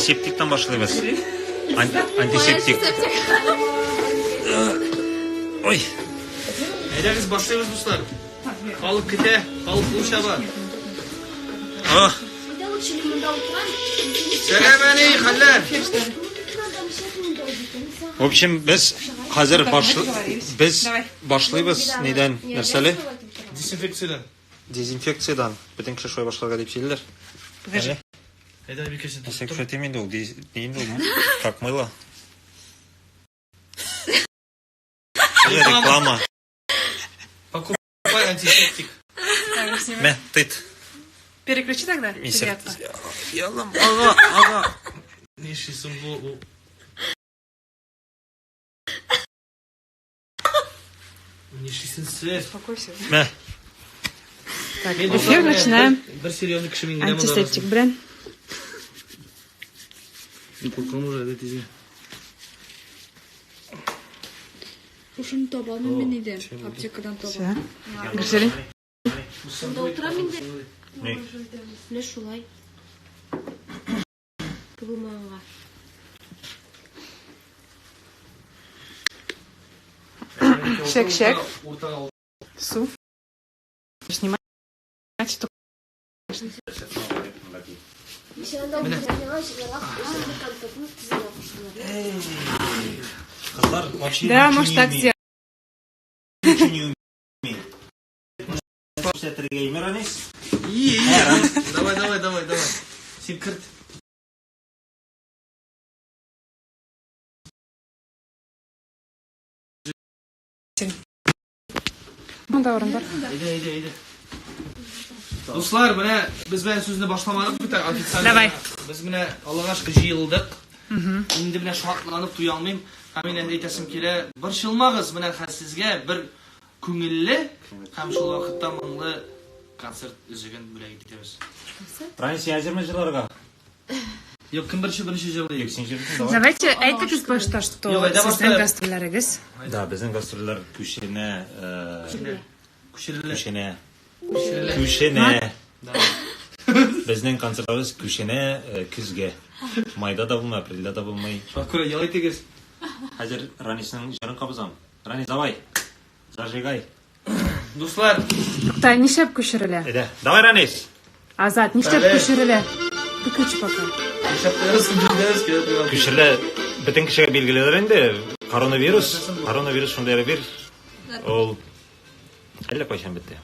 Антисептиктан башлыйбыз. Антисептик. Ой. Әйдәгез башлыйбыз, дуслар. Халык көтә, халык кул чаба. Ах. Сәлам әни, хәлләр? В общем, без хәзер без башлыйбыз нидән? Нәрсәле? Дезинфекциядән. Дезинфекциядән. Бөтен кеше шулай башларга дип сөйлиләр. Покажи. Әйдә, бикәсе. Дезинфекция инде ул, ни инде ул? Как мыло. Реклама. Покупай антисептик. Мә, тыт. Переключи тогда. Приятно. Ялым, ага, ага. Нишлисең бу? Нишлисең сез? Успокойся. Мә. Так, эфир начинаем. Бер серьезный кеше мин генә монда. Антисептик белән. Мин куркам уже, әйдә тиз. Шушыны таба алмыйм мин өйдә. Аптекадан таба. Все. Гүзәл. Шунда утырам инде. Ни? Менә шулай. Булмаганга. Шәк-шәк. Су. Снимать что Кызлар вообще Да, ничего может не так умеют. сделать. Ничего не умеют. Күрсәтергә имер, Ранис. Давай, давай, давай, давай. Син керт. Монда урын бар. Әйдә, әйдә, әйдә. Дуслар, менә без белән сүзне башламадык бит официально. Давай. Без менә Аллага шөкер җыелдык. Инде менә шатланып туя алмыйм. Һәм инде әйтәсем килә, борчылмагыз, менә хәзер сезгә бер күңелле һәм шул вакытта моңлы концерт өзеген бүләк итәбез. Ранис, син әзерме җырларга? Юк, кем беренче беренче җырлый? Юк, син җырлыйсың, давай. Давайте әйтегез башта, что Юк, әйдә сезнең башта. гастрольләрегез. Да, безнең гастрольләр күченә, Күчерелә. күченә, Күчерелә. күченә. Давай. Безнең концертларыбыз күченә көзгә. Майда да булмый, апрельдә дә булмый. Шуңа күрә ял итегез. Хәзер Ранисның җырын кабызам. Ранис, давай. Зажигай. Дуслар, Тукта, нишләп күчерелә? Әйдә. Давай, Ранис. Азат, нишләп Әле. күчерелә? Выключи пока. нишләп куясың, белмәс, кирәк булган. Күчерелә бөтен кешегә билгеледер инде. Коронавирус, коронавирус шундый бер ул әллә кайчан бетте.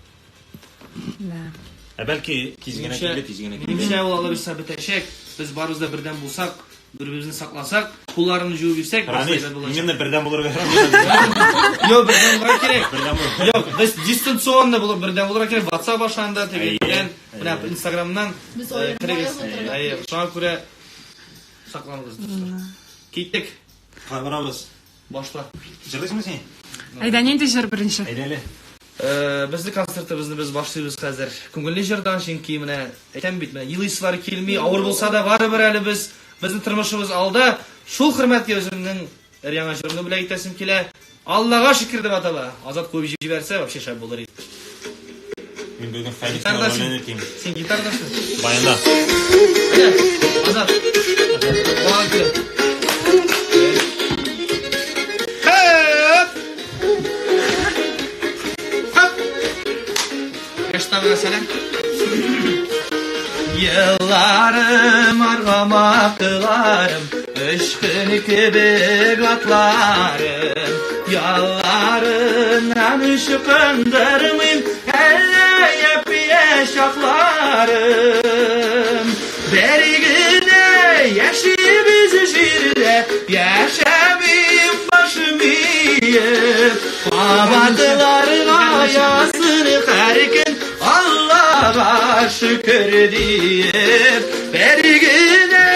Да. Ә бәлки тиз генә килде, тиз генә килде. Минемчә, ул алла бирсә бетәчәк. Без барыбыз да бердәм булсак, бер-беребезне сакласак, кулларны җуып йөрсәк, барысы Ранис, әйбәт булачак. именно бердәм булырга ярамый. Юк, бердәм булырга кирәк. Бердәм булырга. Юк, без дистанционно булып бердәм булырга кирәк. WhatsApp аша да тегеннән, менә Instagramнан Без аерым керегез. аерым утырабыз. Әйе, шуңа күрә сакланыгыз, дуслар. Киттек. Барабыз. Башла. Җырлыйсыңмы син? Әйдә, нинди җыр беренче? Әйдә әле. Безнең концертыбызны без башлыйбыз хәзер. Күңелле җырдан, чөнки менә әйтәм бит, менә елыйсылар килми, авыр булса да барыбер әле без безнең тормышыбыз алда. Шул хөрмәткә үземнең өр-яңа җырымны бүләк итәсем килә. Аллага шөкер дип атала. Азат куеп җибәрсә, вообще шәп булыр иде. Мин бүген Фәнис Гитарда син. ролен үтим. Син гитардасың. Баянда. Әйдә, Азат. Балан килә. Хөп! Хөп! Яшьтән мәсәлән. Елларым аргамакларым, Өчкөн кебек атларым, Ялларыннан ычкындырмыйм, Әллә япь-яшь чакларым. Бер генә яшибез җирдә, Яшәмим башым иеп, Кабатларга язсын һәр көн, Аллага шөкер диеп. Бер генә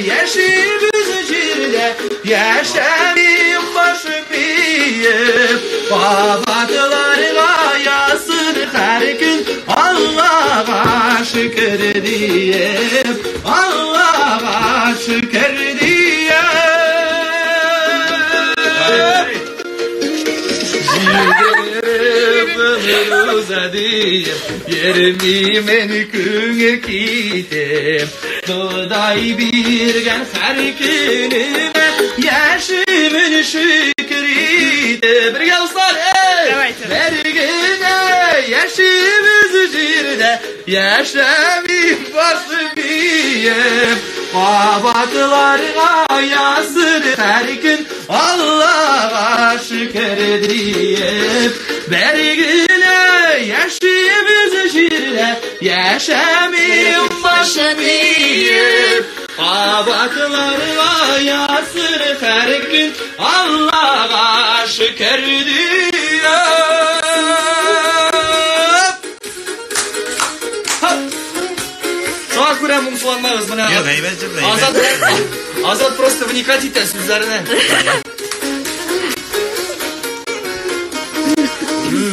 яшибез җирдә, Яшәмим башым иеп, Кабатларга язсын һәр көн, Аллага шөкер диеп, Аллага шөкер диеп. Ермимен күңел китеп, Ходай биргән көнемә яшимен шөкер итеп. Бергә, дуслар, эй! Давайте. Бер генә яшибез җирдә, яшәмим башым иеп. Кабатларга язсын һәр көн Аллага шөкер диеп. Бер генә яшибез җирдә, яшәмим башым иеп. Кабатларга язсын һәр көн Аллага шөкер диеп. Хоп! Шуңа күрә моңсуланмагыз менә. Юк, әйбәт җырлый, Азат, Азат просто вникать итә сүзләренә.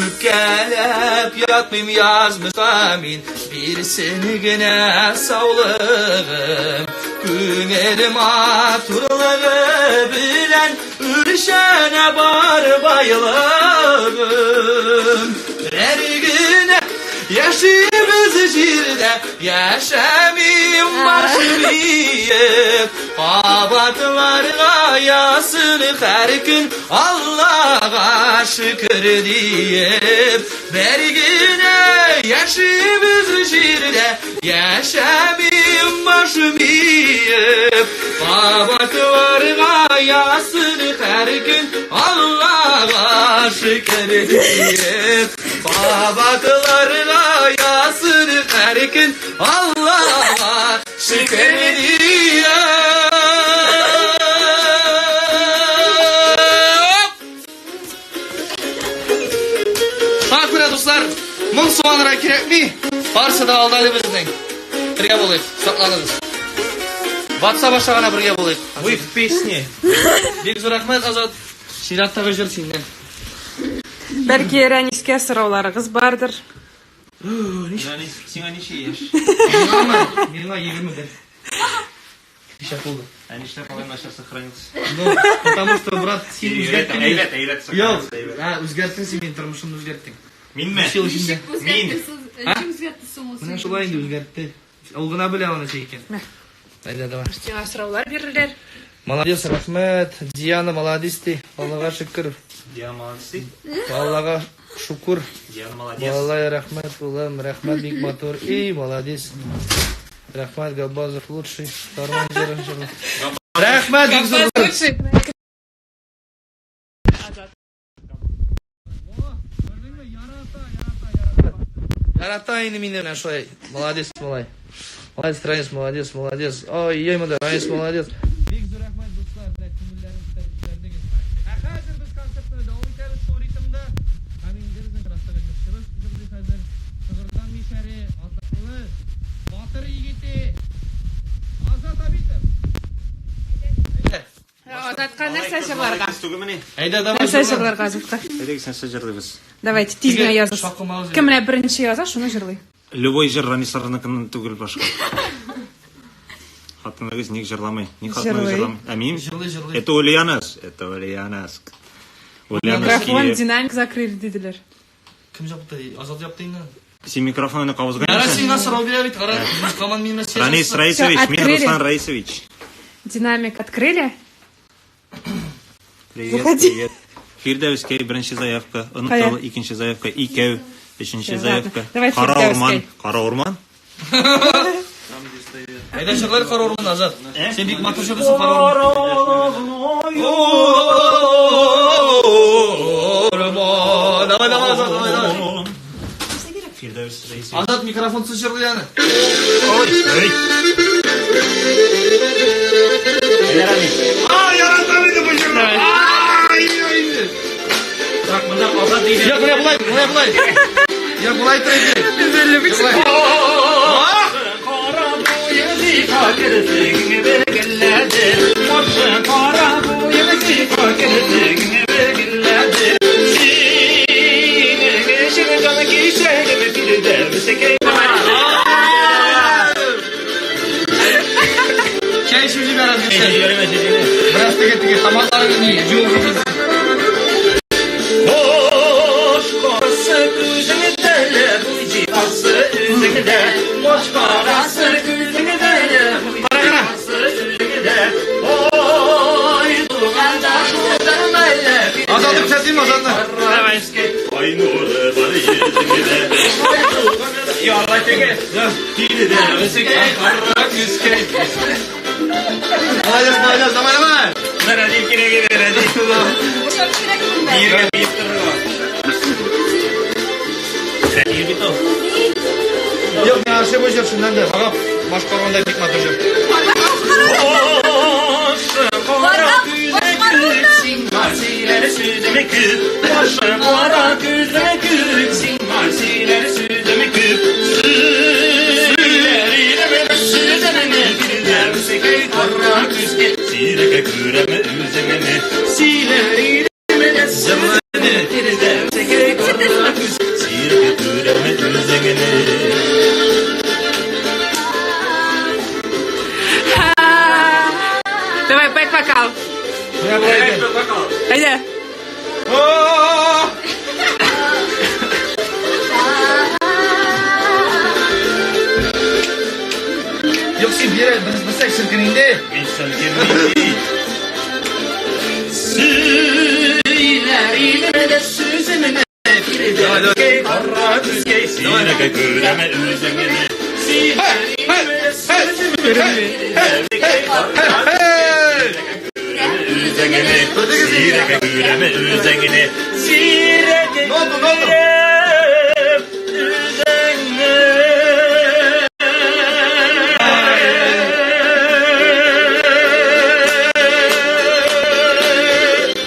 Үпкәләп ятмыйм язмышка мин, бирсен генә саулыгым. Күңел матурлыгы белән үлчәнә бар байлыгым. Бер генә яшибез җирдә, яшәмим башым иеп. Кабатларга язсын һәр көн Аллага шөкер диеп. Бер генә яшибез җирдә, яшәмим башым иеп. Кабатларга язсын һәр көн Аллага шөкер диеп. Кабатларга язсын һәр көн Аллага шөкер диеп. Шуңа күрә, дуслар, моңсуланырга кирәкми. Барысы да алда әле безнең. Бергә булыйк, сакланыгыз. WhatsApp аша гына бергә булыйк. Вы в песне. Бик зур рәхмәт, Азат. Чираттагы җыр синнән. Бәлки Рәнискә сорауларыгыз бардыр. Сиңа ничә яшь? Миңамы? Миңа 21. Ничә булды? Ә нишләп алай начар сохранился? Ну, потому что, брат, син үзгәрттең. Әйбәт, әйбәт Юк, сохранился, әйбәт. ә, үзгәрттең син минем тормышымны үзгәрттең. Минме? Биш ел эчендә. Мин. Ничек үзгәртте соң ул? Менә шулай инде үзгәртте. Ул гына белә аны ничек икән. Мә. Әйдә, давай. Сиңа сораулар бирерләр. Молодец, рәхмәт. Диана, молодец ты. Аллага шөкер. Диана молодец. Аллага шукур. Диана молодец. Балалай, рәхмәт, улым, рәхмәт, бик матур. И, молодец. Рәхмәт, Габбазов лучший. Гармун җырын җырлый. Рәхмәт, бик зур. Лучший. Ярата инде мине менә шулай. Молодец, малай. Молодец, Ранис, молодец, молодец. Ой, ой, монда, Ранис, молодец. Бик зур рәхмәт, дуслар, менә күңелләрен күтәреп җибәрдегез. Ә хәзер без концертны дәвам итәбез шул ритмда. Һәм инде безнең чираттагы җырчыбыз җырлый хәзер. Шыгырдан мишәре, атаклы, батыр егете Азат Абитов. Әйдә. Азатка нәрсә җырларга? Түгелмени? Әйдә, давай. Нәрсә җырла. җырларга Азатка? Әйдәгез, нәрсә җырлыйбыз? Давайте, тиз генә языгыз. Шакымагыз. Кем менә беренче яза, шуны җырлый. Любой җыр Ранисларныкыннан түгел башка. Хатыныгыз ник җырламый? Ник хатыныгыз Җырлый. җырламый? Ә мин? Җырлый, җырлый. Это Ульянос. Это Ульяновск. Ульяновск. Микрофон, динамик закрыли, диделәр. Кем жапты? Азат жапты инде. Син микрофонны кабызган Яра идең? сиңа сорау бирә бит, кара. Каман мине Ранис Раисович, Всё, мин открыли. Руслан Раисович. Динамик открыли? Привет, Заходи. привет. Фирдәүскәй беренче заявка, Кая? Оныталы икенче заявка, икәү өченче Всё, заявка. ладно. Давай Кара Фирдәүскәй. урман, кара урман. Әйдә җырлар кара урман, Азат. Син бик матур җырлыйсың кара урман. Урман. Давай, давай, Азат, давай, давай. Фирдәүс Раисович. Азат микрофонсыз җырлый аны. Ой, эй. Әйдә, Ранис. Ай, яратам инде бу җырны. Ай, инде. Так, монда Азат диде. Юк, менә болай, менә болай. Юк, болай тор инде. Болай. Кара буе зифа керсең бергелләде. Башы кара буе зифа керсең бергелләде. Синең өчен җан кичәгем Фирдәүскәй. Чәй эчеп җибәр, Азат. Бераз теге теге тамакларыңны ни, җуып җибәр. Boş karası gözüne bu cihası üzerinde. Boş karası gözüne bu cihası üzerinde. Күрсәтим Азатны. Давай. Ай нуры бар йөзеңдә. Яла теге. Килде кара күзкәй. Молодец, молодец, давай, давай. Рәдиф кирәк иде, Рәдиф. Биергә биеп торырга. Рәдиф бит ул. Юк, миңа ошый бу җыр чыннан да. Вагап башкарганда бик матур җыр. Кара күзле сиңа сөйләр сүзем күп. Башы кара күзле күк, сиңа сөйләр сүзем күп. Сөйләр идем сүземне Фирдәүскәй кара күзгә. Сирәк күрәм үзеңне. Сөйләр идем сүземне Фирдәүскәй кара күз. Сирәк күрәм үзеңне. Давай, бэк-вокал. Менә болай икән. Әйдә. О-о-о! Юк, син бирә, берсәк селкен инде. Мин селкенмим. Сөйләр идем дә сүземне Фирдәүскәй кара күзгә. Сирәк күрәм үзеңне. Сөйләр идем дә сүземне Фирдәүскәй кара үзеңне. Сирәк күрәм үзеңне. Сирәк Ne oldu, ne oldu? күрәм үзеңне.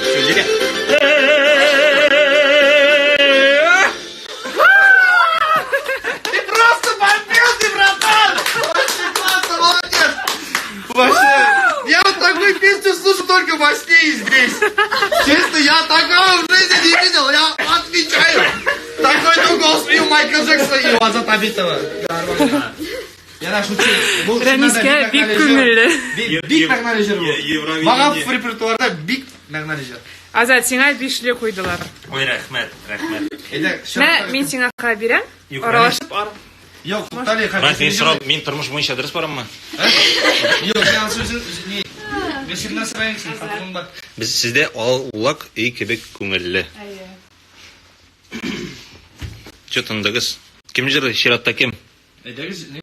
Сүзгә. Ты просто бомбил, братан! Вообще классно, молодец! Вообще, я вот такую песню слышу только во сне и здесь. Честно, я такого в жизни не видел, я отвечаю. Такой ну голос и у Майкла Джексона, и у Азата Абитова. Я на шучу. Бу Рәнискә бик күңелле. Бик бик мәгънәле җыр бу. Евровидение. Вагапов репертуарда бик мәгънәле җыр. Азат, сиңа бишле куйдылар. Ой, рәхмәт, рәхмәт. Әйдә, Мә, мин сиңа ха бирәм. Юк, Аралашып ар. Юк, туктале, Рәхмәт, мин сорау, мин тормыш буенча дөрес бараммы? Юк, син аны сүзен ни? Гөлсириннән сорайын, син хатының бар. Без сездә аулак өй кебек күңелле. Әйе. Чё тындыгыз? Кем җырлый? Чиратта кем? Әйдәгез, ни?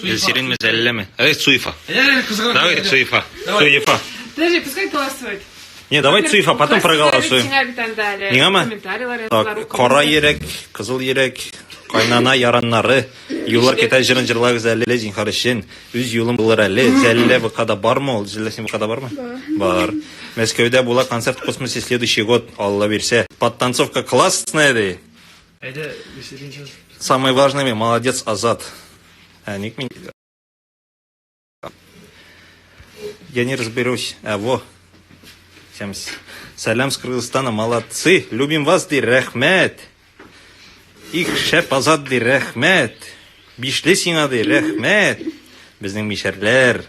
Гөлсиринме, Зәлиләме? Әй, Цуефа. Әйдә, кызыграк. Давай, Цуефа. Давай. Цуефа. Подожди, пускай голосует. Не, давай Цуефа, потом проголосуем. Сиңа бит анда әле Миңамы? комментарийлар язалар, Так, кара йөрәк, кызыл йөрәк, кайнана яраннары, юллар китә җырын җырлагыз әле, зинһар өчен. Үз юлым булыр әле. Зәлилә ВКда бармы ул? Зәлилә син ВКда бармы? Бар. Мәскәүдә була концерт в космосе следующий год, Алла бирсә. Подтанцовка классная ди. Әйдә, Гөлсирин җыр. Самый важный, молодец, Азат. А, ник мин... Я не разберусь. А, во. Всем сәлам с Кыргызстана, молодцы. Любим вас, ди, рәхмәт. Их, шәп Азат, ди, рәхмәт. Бишле сиңа, ди, рәхмәт. Безнең мишәрләр.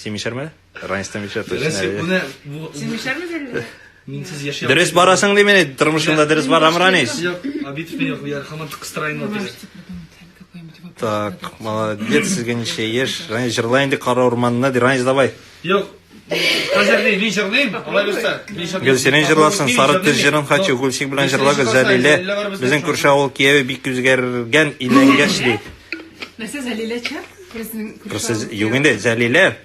Син мишәрме? Ранистан мишәр точно. Рәсем, менә бу Син мишәрме, Зәлилә? минсез яши. Дөрес барасың ди мени, тормышыңда дөрес барамы, Ранис? Юк, Абитов мин юк, я һаман кыстыра инде ул. Так, молодец, сезгә ничә яшь? Ранис җырла инде кара урманны, ди. Ранис, давай. Юк, хәзер ни, мин җырлыйм, алай булса. Мин җырлыйм. Гөлсирин җырласын, сары төс җырын хочу, Гөлсик белән җырлагыз, Зәлилә. Безнең күрше авыл кияве бик үзгәргән, өйләнгәч ди. Нәрсә, Зәлилә чы? Безнең күрше Просто авыл юк инде, Зәлилә.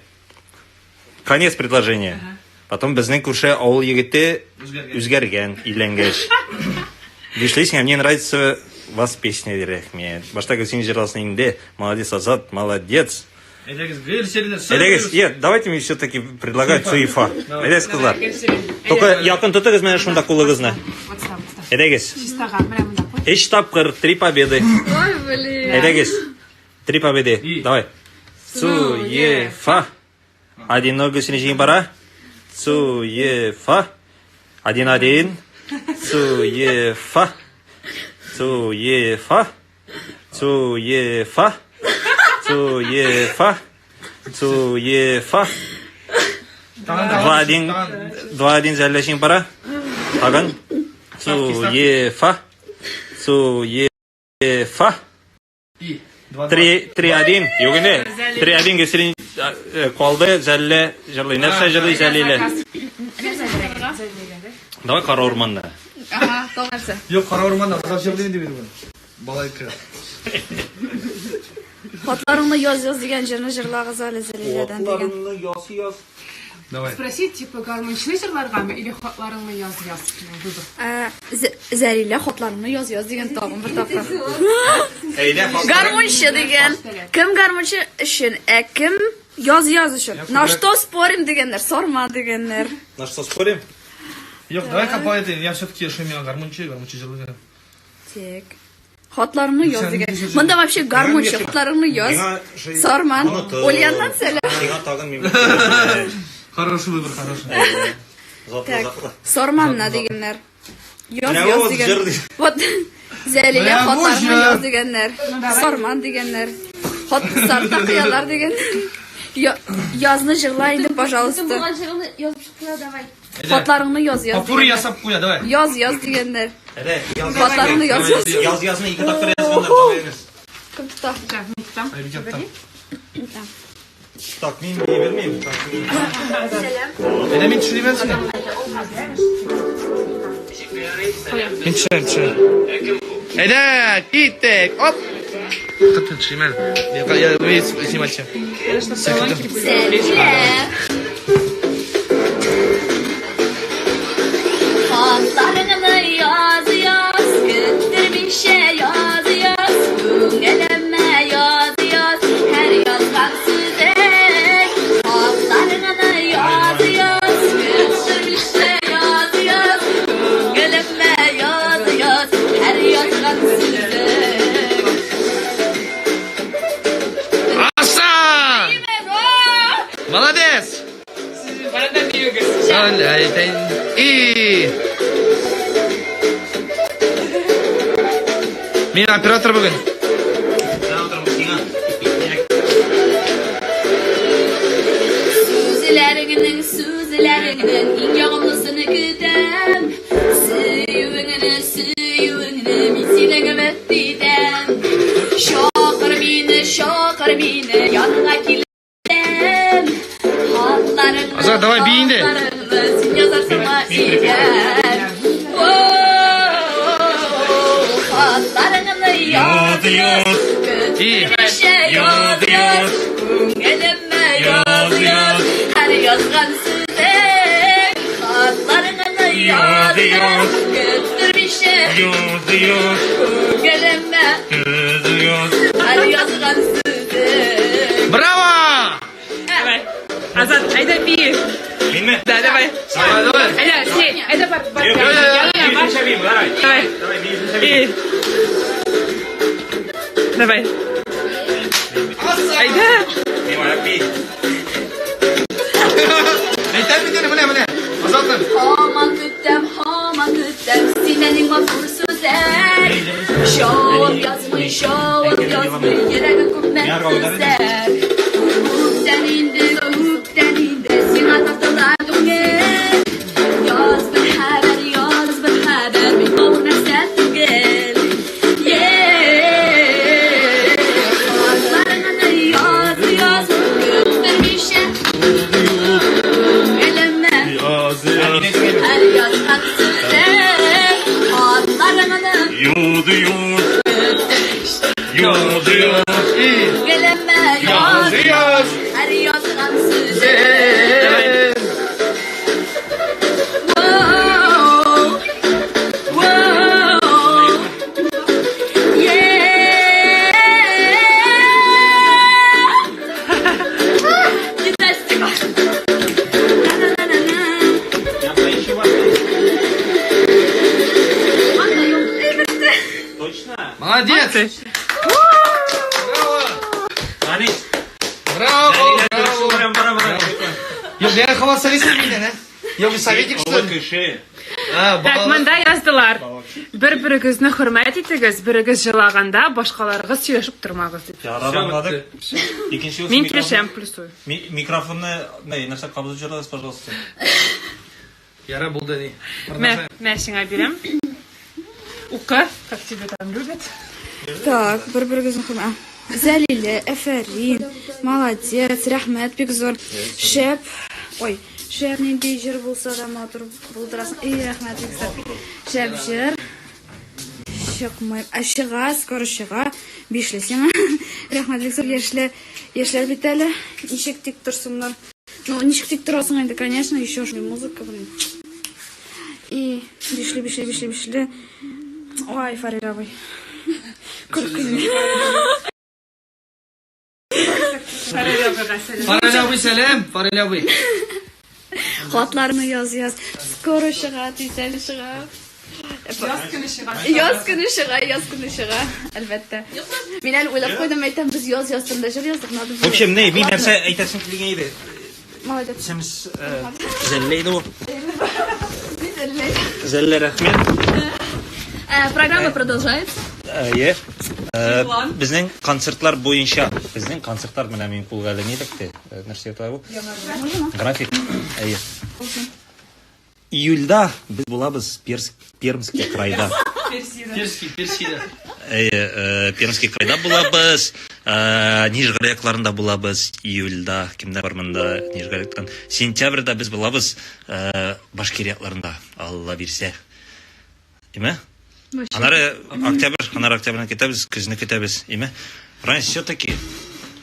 Конец предложения. Потом безнең күрше авыл егете Үзгәргән. үзгәргән, өйләнгәч. Бишле сиңа, мне нравится вас песня, ди, рәхмәт. Башта Гөлсирин җырласын инде. Молодец, Азат, молодец. Әйдәгез, Гөлсирин. Әйдәгез, нет, давайте мне все-таки предлагать Цуефа. Давай. Әйдәгез, кызлар. Давай, Гөлсирин. Только Әйдә. якын тотыгыз менә шунда кулыгызны. Вот сюда, вот сюда. Әйдәгез. Чистага, менә монда куй. Өч тапкыр, три победы. Ой, блин. Әйдәгез. Три победы. И. Давай. Цуефа. 1-0 Гөлсирин җиңеп бара. Цуефа. 1-1. Цуефа. Цуефа. Цуефа. Цуефа. Цуефа. 2-1. 2-1 Зәлилә җиңеп бара. Тагын. Цуефа. Цуефа. И, два, 3-1. Юк инде. 3-1 Гөлсирин калды. Зәлилә җырлый. Нәрсә җырлый Зәлилә? Заказ. Давай кара урманда. Ага, тагын нәрсә? Юк, кара урманда Азат җырлый инде бүген. Балайка. Хатларыңны яз яз дигән җырны җырлагыз әле Зәлиләдән дигән. яз яз. Давай. Спросить, типа, гармунчы җырларгамы или хатларыңны яз яз? Выбор. Ә, Зә- Зәлилә хатларыңны яз яз дигән тагын бер тапкыр. Әйдә, Гармунчы дигән. Кем гармунчы өчен, ә кем яз яз өчен? На что спорим дигәннәр, сорма дигәннәр. На что спорим? Юк, давай копай это. Я все-таки шумел гармунчы, гармунчы җырлый. Тик. Хатларыңны яз Сән дигән. ничә җыр- Монда вообще гармунчы, хатларыңны яз. Миңа Сарман. Ульяннан сәлам. Сиңа тагын мин. Хороший выбор, хороший. Затлы, Так. затлы. Сарманна дигәннәр. Яз Менә яз вот дигән. җыр ди. Вот Зәлилә Менә бу хатларыңны җыр. яз дигәннәр. Сарман дигәннәр. Хат сарта кыялар дигәннәр. Язны җырла инде, пожалуйста. Булган җырыңны язып чыктылар, давай. Хатларыңны яз яз. Попурри дигәннәр. ясап куя, давай. Яз яз дигәннәр. Әйдә, яз. Хатларыңны яз яз. Яз язны ике тапкыр язганнар, давай емес. Кем тота? Так, мин тотам. Ай, бик яттым. Так, мин бии белмим. Так, мин. Әйдә, мин төшерим әле сине. Мин төшерәм, төшерәм. Әйдә, киттек. Оп. Топ, төшерим әле. Я я умею снимать всё. Зәлилә. Хатларыңны яз яз, көттермичә яз яз, күңелемә яз яз, һәр язган сүзең. Хатларыңны яз яз, көттермичә яз яз, күңелемә яз яз, һәр язган сүзең. Аса! Молодец! И. Мин оператор бүген. Син утырып, сиңа. Сүзләреңнең, сүзләреңнең иң ягымлысын көтәм. Сөюеңне, сөюеңне мин синең өмет итәм. Чакыр мине, чакыр мине, яныңа киләм. Хатларыңны, Азат, давай, бии инде. хатларыңны син язарсың икән. Хатларыңны яз, яз, көттермичә яз, яз, күңелемә яз, яз, һәр язган сүзең. Хатларыңны яз, яз, көттермичә Яз, яз, күңелемә яз, яз. һәр язган сүзең. Браво! Давай. Азат, әйдә бии. Минме? Да, давай. Давай, давай. Әйдә, син, әйдә бар, бар. Юк, Янына бар. Бии, давай. Давай. Давай, бии, Бии. Давай. Әйдә. Мин бии. Әйтәм бит әле, менә, менә. Азатым. Һаман көтәм, һаман көтәм синнән иң матур сүзләр. Җавап язмый, җавап язмый, йөрәгем күпме түзәр. Күптән инде, күптән инде сиңа тартыла күңел. Яз бер хәбәр, яз бер хәбәр, бик авыр нәрсә түгел. Хатларыңны яз, яз, көттермичә күңелемә. Яз, яз. Һәр язган сүзең, хатларыңны Яз, яз. Яз, яз. күңелемә яз, Яз. һәр язган сүзең. Воу, воу, yeah. Гимнастика. На-на-на-на-на. Я поищу вас. Анда юк. Әйбәттә. Точно? Молодец! Браво! Анис. Браво! Браво! Браво, браво, браво. Юк, я хавал советник миннән, ә? Юк, мин советник, что ли? Кеше. А, Так, балалар. монда яздылар. Бер-берегезне хөрмәт итегез, берегез җылаганда башкаларыгыз сөйләшеп тормагыз дип. Ярар, аңладык. Икенче Мин килешәм, плюсую. Микрофонны, не, нәрсә кабызып җырлагыз, пожалуйста. Ярар, булды ни. Мә, мә сиңа бирәм. Укы, как тебя там любят. Так, бер-берегезне хөрмәт. Зәлилә, әфәрин, молодец, рәхмәт, бик зур. Шәп. Ой, Шәп нинди җыр булса да матур булдырасың. Эй, рәхмәт, Виктор. Шәп җыр. Чыкмый. Ә чыга, скоро чыга. Бишле сиңа. Рәхмәт, Виктор. Яшьле, яшьләр бит әле. Ничек тик торсыннар. Ну, ничек тик торасың инде, конечно, еще шундый музыка, блин. И бишле, бишле, бишле, бишле. Ой, Фарид абый. Көлке. Фарид абыйга сәлам. Фарид абый сәлам, Фарид абый. Хатларны яз, яз. Скоро чыга, тиздән чыга. Яз көне чыга. Яз көне чыга, яз көне чыга, әлбәттә. Мин әле уйлап куйдым, әйтәм, без яз яз турында җыр яздык, надо В общем, не, мин нәрсә әйтәсем килгән иде. Молодец. Сәмс Зәллә иде ул. Зәллә, рәхмәт. Программа продолжается. Әйе. Безнең концертлар буенча, безнең концертлар менә минем кулга әле ни эләкте? Нәрсә ятыла бу? График. Әйе. Июльдә без булабыз Пермский крайда. Перский, Перскийда. Әйе, Пермский крайда булабыз. Нижгар якларында булабыз июльдә. Кемнәр бар монда Нижгар яктан? Сентябрьдә без булабыз Башкир якларында. Алла бирсә. Име? Анары октябрь, анары октябрьне көтәбез, көзне көтәбез. Име? Раньше все-таки,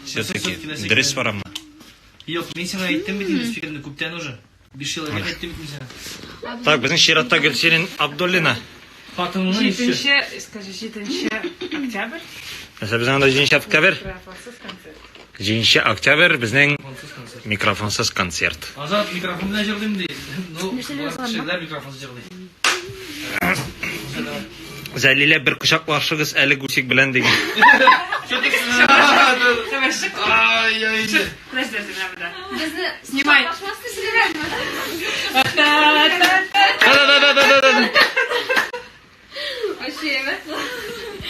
все-таки дөрес барамы? Юк, мин сиңа әйттем бит инде фикерне күптән уже. 5 ел элек әйттем бит мин сиңа. Так, безнең чиратта Гөлсирин Абдуллина. Хатыныңны еще. Җиденче, скажи, җиденче октябрь. Нәрсә безнең анда 7 октябрь? Микрофонсыз концерт. 7 октябрь безнең микрофонсыз концерт. Азат микрофон белән җырлыйм ди. Ну, кешеләр микрофонсыз җырлый. Зәлилә бер кочаклашыгыз әле Гусик белән дигән. Давай, чык. Ай, ай. Подожди, подожди, менә монда. Безне Снимай.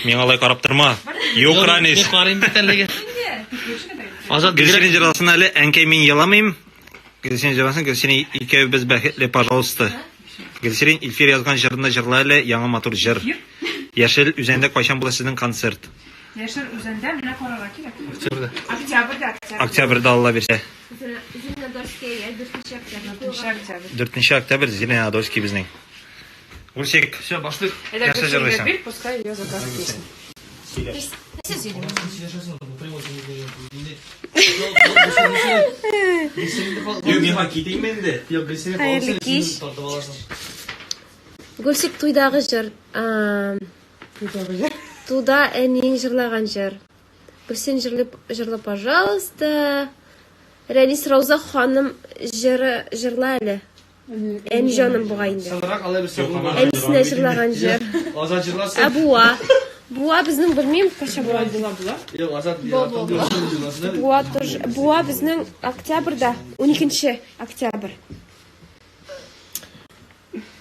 Миңа алай карап торма. Юк, Ранис. Мин карыйм бит әлегә. Азат Гөлсирин җырласын әле, әнкәй мин еламыйм. Гөлсирин җырласын, Гөлсирин икәүбез бәхетле, пожалуйста. Гөлсирин Илфир язган җырны җырла әле, яңа матур җыр. Яшел Үзәндә кайчан була сезнең концерт? Яшел Үзәндә менә карарга кирәк. Октябрьдә. Октябрьдә, октябрь. Октябрьдә Алла бирсә. Зеленодольская, 4 октябрь. 4 октябрь. 4 октябрь Зеленодольский безнең. Гульсик, Все, башлыйк. Это Нәрсә Гөлсиринга җырлыйсың? бир, пускай ее закажет песню. Юк, миңа китим инде. Юк, Гөлсирин Хәерле кич. Тартып аласың. Гөлсик туйдагы җыр. Туда әниең җырлаган җыр. Гөлсин җырлый, җырла, пожалуйста. Рәнис Рауза ханым җыры җырла әле. Әни җаным бугай инде. Соңрак алай берсе булмады. Әнисенә җырлаган җыр. Азат җырласын. Ә буа. Буа безнең белмим, кайчан була. Була, була. Юк, Азат җырласын. Буа тоже. Буа безнең октябрьдә, 12 октябрь.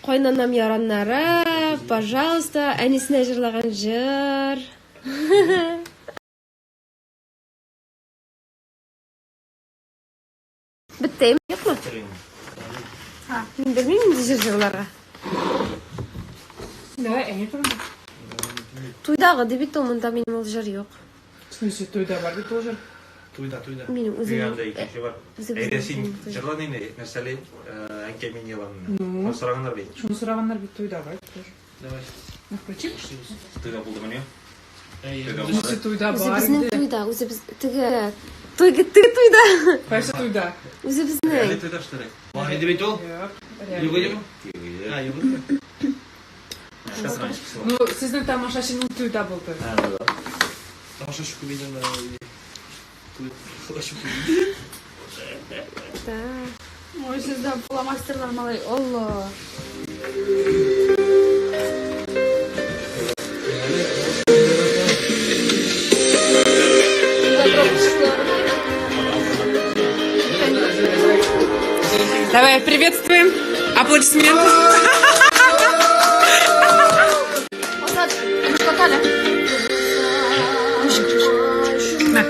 Кайнанам яраннары, пожалуйста, әнисенә җырлаган җыр. Бетте, юкмы? Мин белмим инде җыр җырларга. Давай, әни турында. Туйдагы дип бит ул монда минем ул җыр юк. В смысле, туйда бар бит ул җыр. Туйда, туйда. Минем үзем. Янда икенче бар. Үзебезнең Әйдә син туй. җырла инде, нәрсәле, әнкәй мин еламын. Ну. Сораганнар бит. Шуны сораганнар бит туйда бар тоже. Давай. Ну, включи. Туйда булдымыни? Әй, Туйда В смысле, туйда бар Үзебезнең инде. туйда, үзебез теге туй теге туйда. Кайсы туйда? Үзебезнең. Туйда что ли? Бар иде бит ул. Юк. Юк идеме? А, юк иде. Ну, сезнең тамашачының туйда булды. Тамашачы күп иде. Туй. Тамашачы күп иде. Да. Ой, сездә фломастерлар малай, Алла. Давай, приветствуем. Аплодисменты. Азат, ручка әле. На.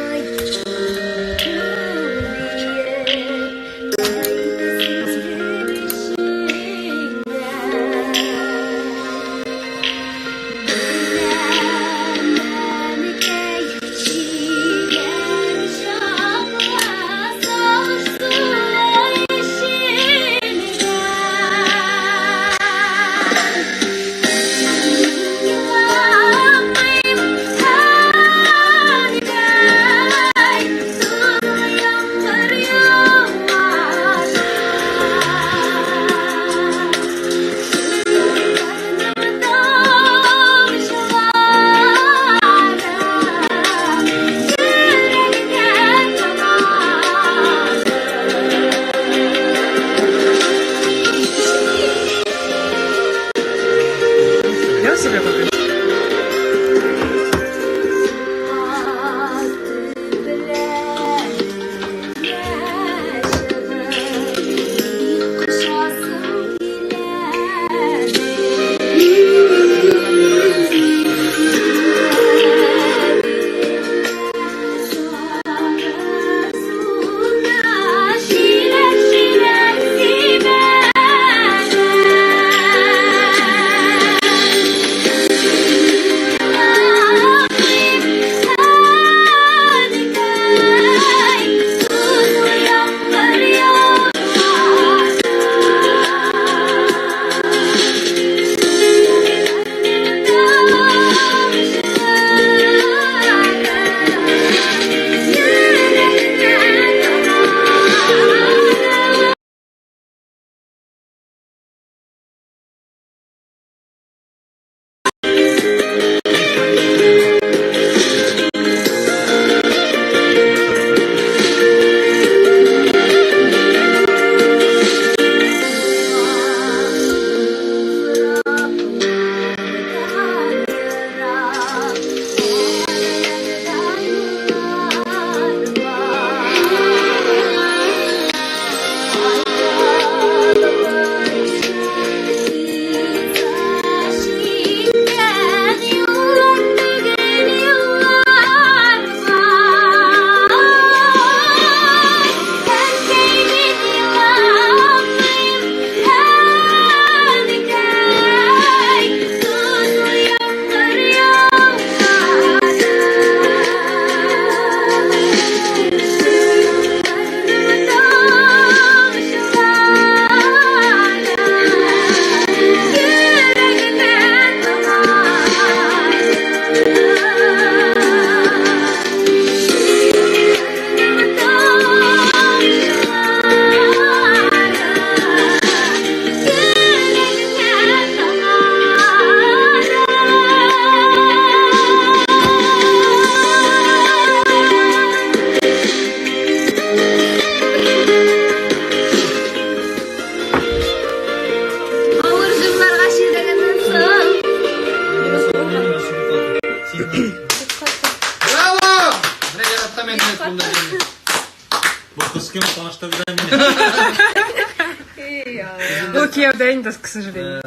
Ул кияүдә инде, к сожалению.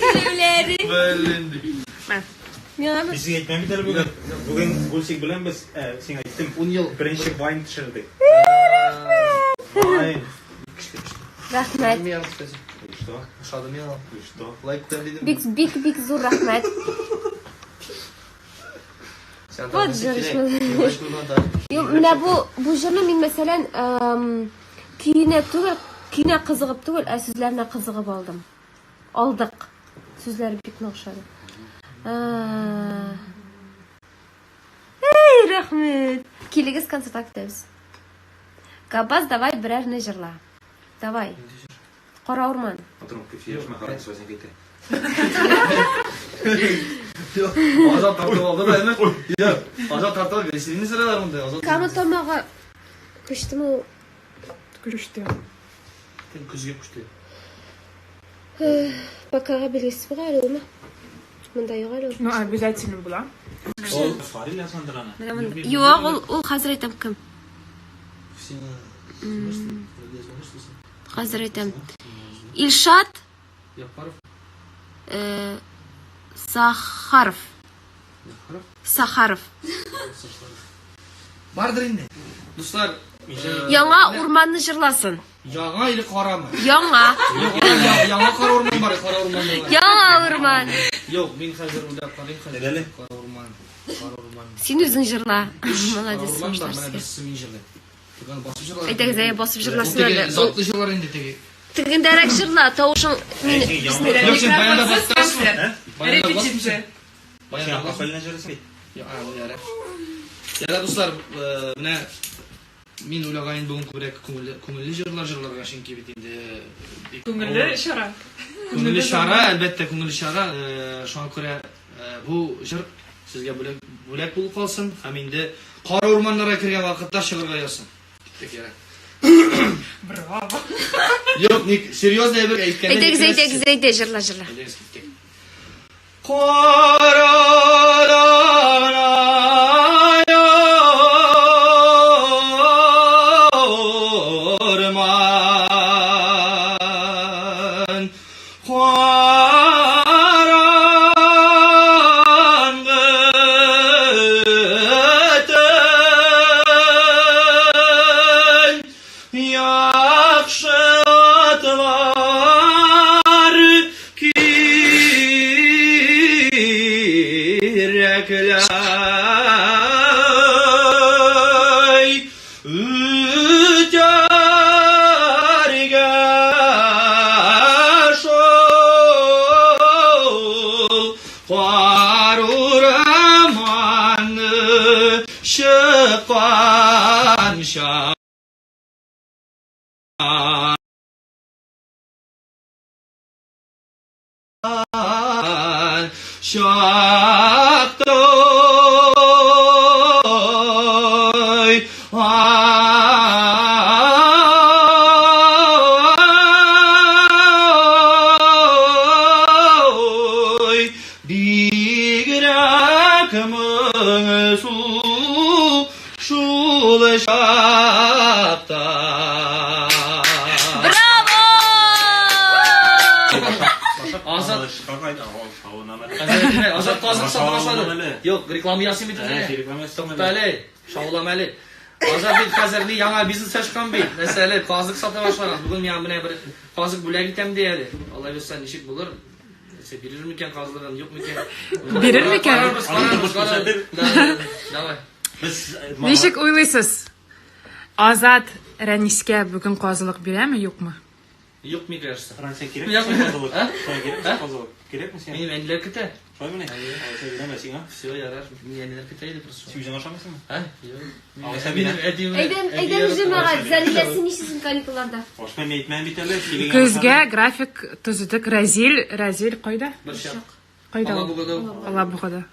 Сөйләүләре. Блин. Мә. Миңа Мин сиңа әйтмәм бит әле бүген. Бүген Гульсик белән без, ә, сиңа әйттем, 10 ел. Беренче вайн төшердек. Вайн. Рәхмәт. Миңа, кстати. И что? Ошады миңа. И что? Лайк куям дидем. Бик бик бик зур рәхмәт. Сен Вот танысы җыр кирәк. шул. Мин лайк куйган да. Юк, менә бу бу җырны мин мәсәлән, эм, көенә түгел, көенә кызыгып түгел, ә сүзләренә кызыгып алдым. Алдык. Сүзләре бик нык ошады. Ә, Эй, рәхмәт. Килегез концертка көтәбез. Габбас, давай берәрне җырла. Давай. Кара урман. Потом кофеешь, махарас возникает. Yok, Azat тартып алды да, әмма. Yok, Азат тартып алды. Синең сыралар монда. Азат. Кама тамагы күчтеме ул? Күчте. Кем күзгә күчте. Бакага билгесе бар әле улмы? Монда юк әле ул. Ну, обязательно була. Ул Фарил язгандыр аны. Менә монда. Юк, ул ул хәзер әйтәм кем. сиңа Хәзер әйтәм. Илшат Япаров. э, Сахаров. Япаров. Сахаров. Бардыр инде. Дуслар, Яңа урманны җырласын. яңа или карамы? Яңа. Юк, яңа яңа кара урман бар, кара урман бар. Яңа урман. Юк, мин хәзер уйлап карыйм хәзер. Әйдәле. Кара урман. Кара урман. Син үзең җырла. Кара Молодец, урман бар, уңышлар менә сезгә. берсе мин җырлыйм. Тик аны басып җырлар. Әйдәгез, әйдә, басып Ул җырласын теге әле. Ул Затлы җырлар инде теге. Тегендәрәк җырла, тавышың мин Юк, син баянда бастырасың. Баянда Репетиция. басмыйсың. Баянда Син басмыйсың. апельна җырысын бит. Я, а, ул ярар. Ярар, дуслар, э, менә мин уйлаган инде бүген күбрәк күңелле күңелле җырлар җырларга, чөнки бит инде бик Күңелле авыр. чара. Күңелле чара, әлбәттә, күңелле чара. Э, Шуңа күрә э, бу җыр сезгә бүләк бүләк булып калсын һәм инде кара урманнарга кергән вакытта чыгарга язсын. Киттек, ярар. Браво. Юк, ник серьезно әйбер әйткәндә. Әйдәгез, әйдәгез, әйдә, җырла, җырла. Әйдәгез, киттек. Каралар orman, Караңгы төн, Яхшы атлар кирәкләй Үтәргә шул кар урманны чыкканча. Шактой ай бигрәк моңсу шул чакта. Браво! Азат Азат казык сата башлады. Юк, реклама ясыйм бит үзенә. Тукта әле, шаулама әле. Азат бит хәзер ни яңа бизнес ачкан бит. Нәрсә әле, казык сата башлаган. Бүген миңа менә бер казык бүләк итәм ди әле. Алла бирсә ничек булыр? Нәрсә бирер микән казыгын, юк микән? Бирер микән? Карарбыз, карарбыз, карарбыз. Да, да, да. Давай. Без Ничек уйлыйсыз? Азат Рәнискә бүген казылык бирәме, юкмы? Юк, мне кажется. Франция кирәкме Я- сиңа казылык? А? Сиңа кирәкме А? казылык? Кирәкме сиңа? Минем әниләр көтә. Шулаймыни? Алайса бирәме сиңа? Все, ярар. Минем әниләр көтә иде просто. Син үзең ашамыйсыңмы? А? Юк. Алайса Минем бирәм. әтием. Әйдәм, әйдәм җәмәгать, Зәлилә, син нишлисең каникулларда? Ашмай мин әйтмәм бит әле. килгән Көзгә ашамыйм. график төзедек. Разил, Разил кайда? Бер чак. Кайда ул? Алабугада ул. Алабугада.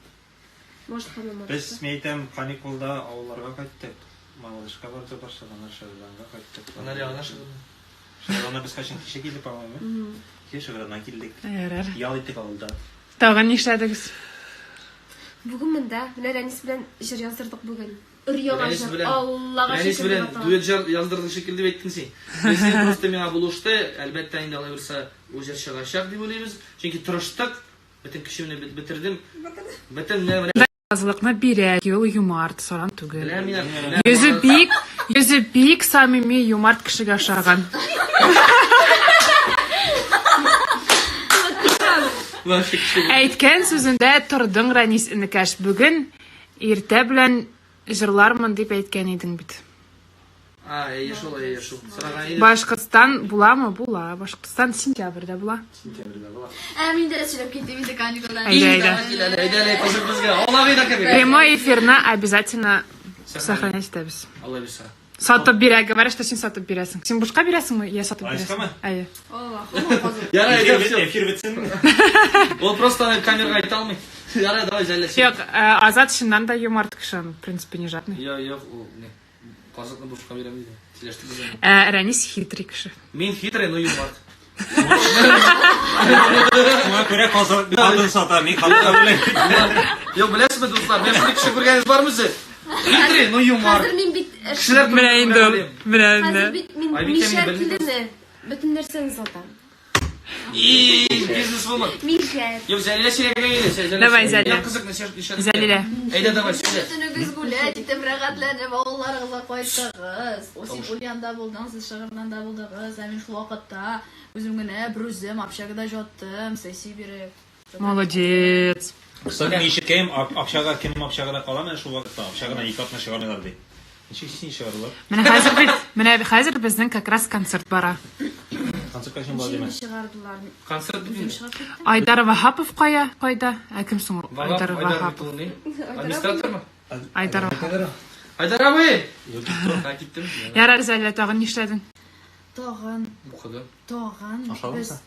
Может, хамам. Без, мин әйтәм, каникулда авылларга кайттык. Малышка бардык, Барселона, Шәгәрданга кайттык. Анар ягына чыгып. Шәгәрданга без кайчан кичә килдек, по-моему. Кичә Шәгәрданнан килдек. Ярар. Ял иттек авылда. Тагын нишләдегез? Бүген монда, менә Рәнис белән җыр яздырдык бүген. Өр-яңа Рәнис җыр. белән- Аллага Рәнис шөкер белән дип атала. дуэт җыр яздырдык шикелле дип әйттең син. Безнең просто миңа булышты. Әлбәттә инде алай булса ул җыр чыгачак дип уйлыйбыз. Чөнки тырыштык. Бөтен көчемне бетердем. Бөтен менә Казылыкны бирә, ул юмарт, саран түгел. менә мин Йөзе бик самими, юмарт кешегә ошаган. Вообще кеше. Әйткән сүзендә тордың, Рәнис энекәш. Бүген иртә белән җырлармын дип әйткән идең бит. А, әйе шул, әйе шул. Сораган идем. Башкортстан буламы? Була. Башкортстан сентябрьдә була. Сентябрьдә була. Ә, мин дә сөйләп китим инде каникулдан. Әйдә, әйдә. Әйдә, әйдә, әйдә, кызык безгә. Алла гыйда кебек. Прямой эфирны обязательно сохранять итәбез. Алла бирсә. Сатып бирә, говорят, что син сатып бирәсең. Син бушка бирәсеңме? Я сатып Айскамы? бирәсең. Әйе. Ярай, әйдә, всё. Эфир бетсен. Ул просто аны камерага әйтә алмый. Ярай, давай, Зәлилә. син. Юк, Азат чыннан да юмарт кеше, он, в принципе, не жадный. Юк, юк, ул не. Казыкны бушка бирәм диде. Сөйләштек без аны. Рәнис хитрый кеше. Мин хитрый, но юмарт. Шуңа күрә хатын сата, мин хатынга белән. Юк, беләсезме, дуслар, мен шундый кеше күргәнегез бармы сез? Хитрый, но юмарт. Хәзер мин бит Кешеләр Менә инде ул, менә Хәзер инде. бит мин Айбикә, мин мишәр белмим. килене. Бөтен нәрсәне сатам. И, бизнес вумен. Мишәр. Юк, Зәлилә сөйләгән иде. Зәлилә. Давай, Зәлилә. Юк, кызык, нәрсә Зәлилә. Әйдә, давай, сөйлә. Бөтенегез гулять итеп рәхәтләнеп авылларыгызга кайттыгыз. О, син Ульянда булдың, сез Шыгырданда булдыгыз. Ә мин шул вакытта үзем генә бер үзем общагада яттым, сессия биреп. Молодец. Кстати, мин ишеткәнем, общага кем общагада кала менә шул вакытта, общагадан ике атна чыгармыйлар ди. Ничек син чыгардылар? Менә хәзер бит, менә хәзер безнең как раз концерт бара. Концерт кайчан була димә. Чыгардылар. Концерт бит инде. Чыгып киттем. Айдар Ваһапов кая? Кайда? Ә кем соң ул? Вагап, Айдар Айдар бит Ваһапов. ул ни? Администратормы? Айдар Ваһапов. Айдар абый! Юк, китте. Ха, киттем. Ярар, Зәлилә, тагын нишләдең? Тагын, Укыды. тагын Ашадыңмы без син?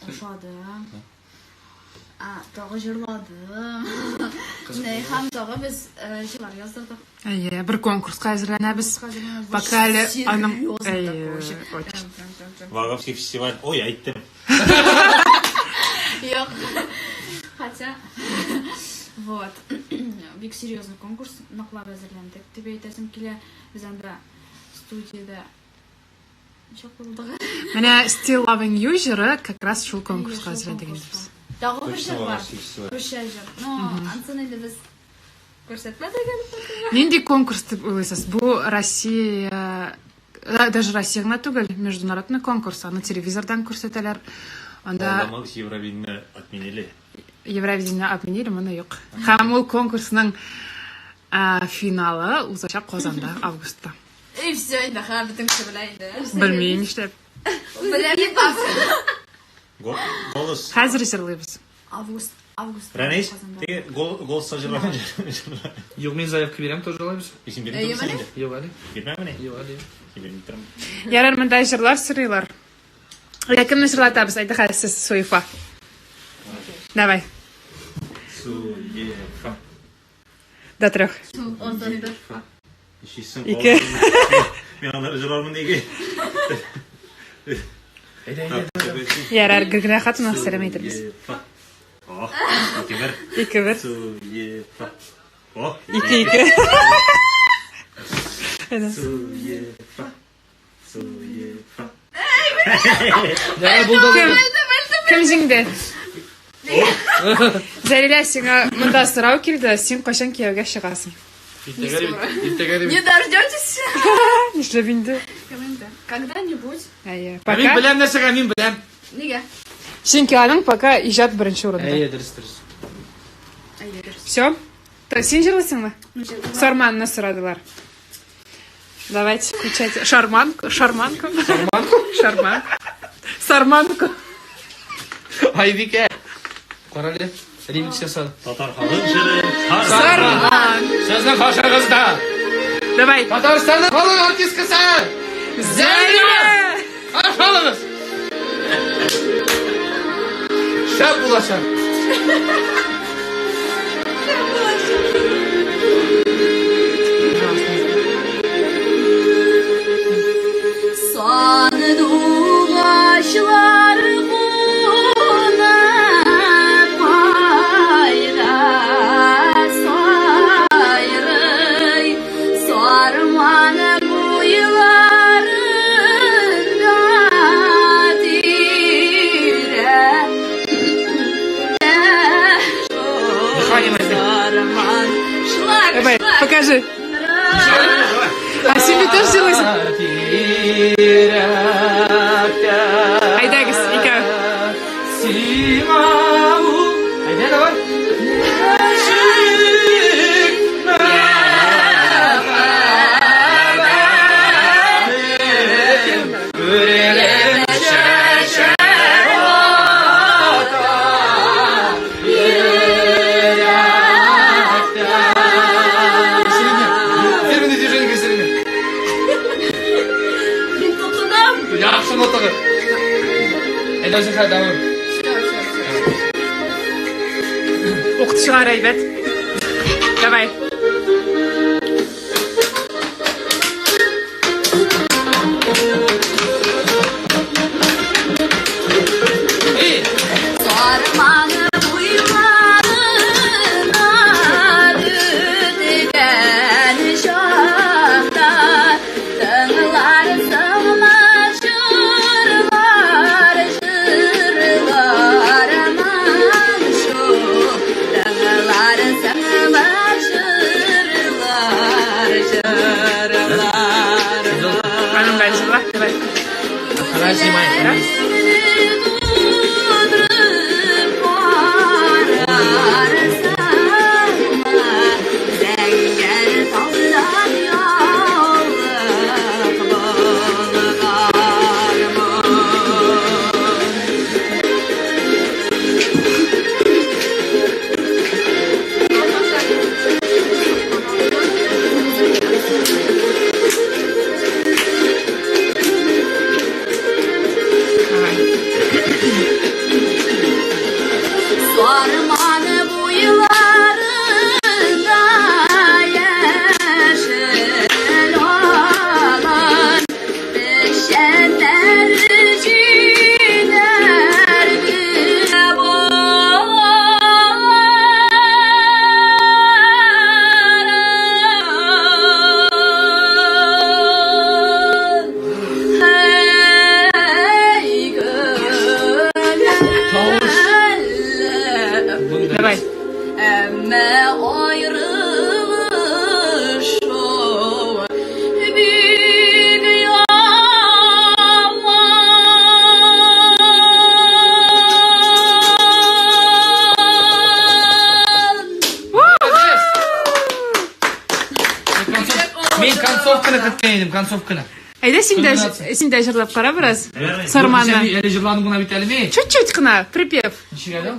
ашадым. А, тагы җырладым. Менә һәм тагы без җырлар яздырдык. Әйе, бер конкурска әзерләнәбез. Пока әле аның Серьезно Әйе, такой вообще. очень. Ваговский фестиваль. Ой, әйттем. Юк. Хотя, вот, бик серьезный конкурс, ныклап әзерләндек дип әйтәсем килә. Без анда студияда ничек булдык? Менә Still Loving You җыры как раз шул конкурска Шул әзерләндек инде конкурска. без. Тагы бер Точно җыр бар. Ваговский фестиваль. Русча җыр. Но анысын инде без күрсәтмәдек әле. Нинди конкурс дип уйлыйсыз? Бу Россия, даже Россия гына түгел, международный конкурс. Аны телевизордан күрсәтәләр. Анда Алдамагыз, Евровидение отменили. Евровидение отменили, моны юк. Һәм ул конкурсның финалы узачак Казанда августта. И все, инде ха, бөтен кеше белә инде. Белмим нишләп. Белә бит. Голос. Хәзер җырлыйбыз. Август, август. Рәнис, Казанда. теге голоста җырлаган җыр. Юк, мин заявка бирәм тоже алайбыз. Син бирмей торсың инде. Юк әле. Бирмәмени? Юк әле. Син бирмей торам. Ярар, монда җырлар сорыйлар. Я кемне җырлатабыз? Әйдә хәзер сез Суефа. Давай, Суефа. до трех. Суефа. Ишисең. Ике. Мин аны җырлармын диге. Әйдә, әйдә. Ярар, Гөлгенә хатынга сәлам әйтербез. Суефа. О, ике бер. Ике бер. Суефа. О, Ике ике. Әйдә. Суефа. Суефа. Ярар, булды. Кем? Кем җиңде? Зәлилә, сиңа монда сорау килде. Син кайчан кияүгә чыгасың? Иртәгә бит. Иртәгә Не бит. дождетесь? Нишләп инде? Когда-нибудь. Әйе. Мин Пока. беләм нәрсәгә, мин беләм. Нигә? Чөнки аның пока иҗат беренче урында. Әйе, дөрес, дөрес. Әйе, дөрес. Все? Син җырлыйсыңмы? Сарманны сорадылар. Давайте, включайте. Шарманку, шарманку. Шарманку? Шарман. Сарманку. Айбикә. Кара әле. Ремикс ясады. Татар халык җыры. Сарман. Сезнең каршыгызда Давай. Татарстанның халык артисткасы Зәлилә! Каршы алыгыз. Шәп булачак. Сандугачлар кунып кайда сайрый. мылтыгы. Әйдә, үзең хәл дәвам. Укытучылар әйбәт. Давай. Эй! Сарманы буйларына үткән чакта Тыңларсың җырлар, җырлар моңсу. Тыңларсың җырлар, җырлар. Аның белән җырла. Давай. Давай снимай. Тудырып карарсыңмы, зәңгәр талдан яулык болгармын. Давай. Сарманы буйларында яшел алан, Печәннәр җиләр булган. Һәй, гөләлле, Давай. Әмма аерылышу бик яман. Молодец! Мин концовканы көткән идем, концовканы. Әйдә син дә Кульминация. син дә җырлап кара бераз. Сарманы. Әле җырладым гына бит әле мин. Чуть-чуть кына, припев. Ничек әле?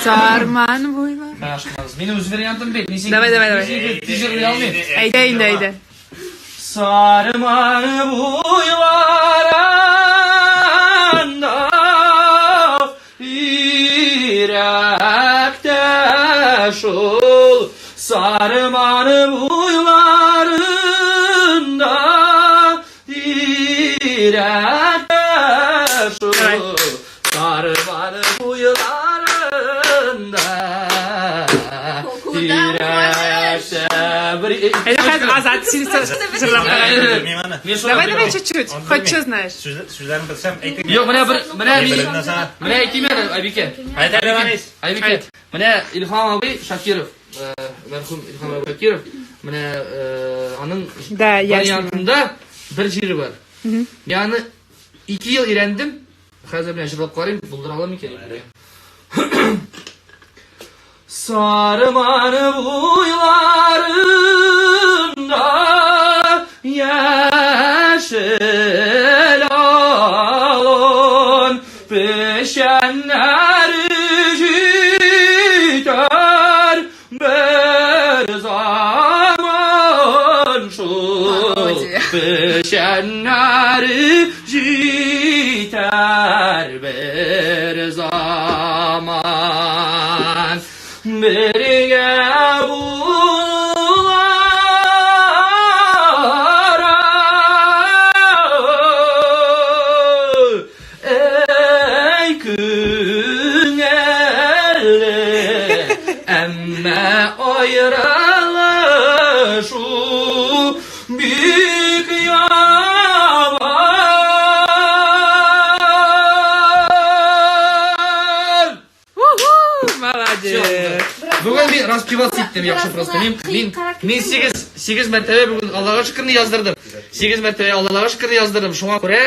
Сарман буйла. Ашмагыз. Минем үз вариантым бит. Мин син- Давай, давай, давай. Мин син җырлый алмыйм. Әйдә инде, әйдә. Сарман буйларында йөрәктә шул Сарман буйларында йөрәктә шул Сарман буйларында йөрәктә бер Әйдә хәзер Азат син җырлап кара. Белмим аны. Мин шулай Давай, давай белмим. чуть-чуть. Аны Хоть белмим. что знаешь. Сүзләрен белсәм, әйтеп. Юк, менә бер менә мин Белмим сана. менә әйтим әле, Айбикә. Әйт әле, Ванис. Айбикә. Әйт. Менә Илһам абый Шакиров, мәрхүм Илһам абый Шакиров, менә аның Да, я вариантында бер җире бар. Мин аны 2 ел өйрәндем. Хәзер менә җырлап карыйм, булдыра алам микән? Сарман буйларында яшел алан печәннәр җитәр бер заман шул печәннәр җитәр бер заман бергә булара Эй күңелле әмма аерылышу бик яман. Уху, молодец. Бүген мин распеваться иттем яхшы просто. Мин 8 мәртәбә бүген Аллага шөкерне яздырдым. 8 мәртәбә Аллага шөкерне яздырдым. Шуңа күрә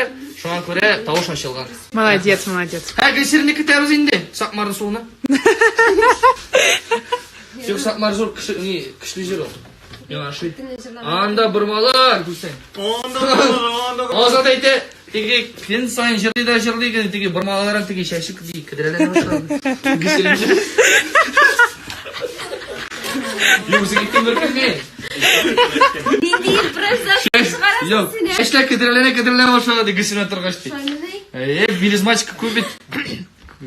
тавыш ачылган. Молодец, молодец. Һә, Гөлсирне көтәбез инде. Сакмарның суына. Юк, Сакмар зур кеше, ни, көчле җыр ул. Миңа ошый. Анда бормалар күрсәң. Азат әйтә, теге көн саен җырлый да җырлый, теге бормаларын теге чәче ди, кедрәләнә башлады. Гөлсирин. Юк, син киттең бер көнне. Нинди импровизация чыгарасың Юк, син, ә? чәчләр кедрәләнә кедрәләнә башлады ди Гөлсинә торгач ди. Шаймыни? Э, мелизматика күп бит.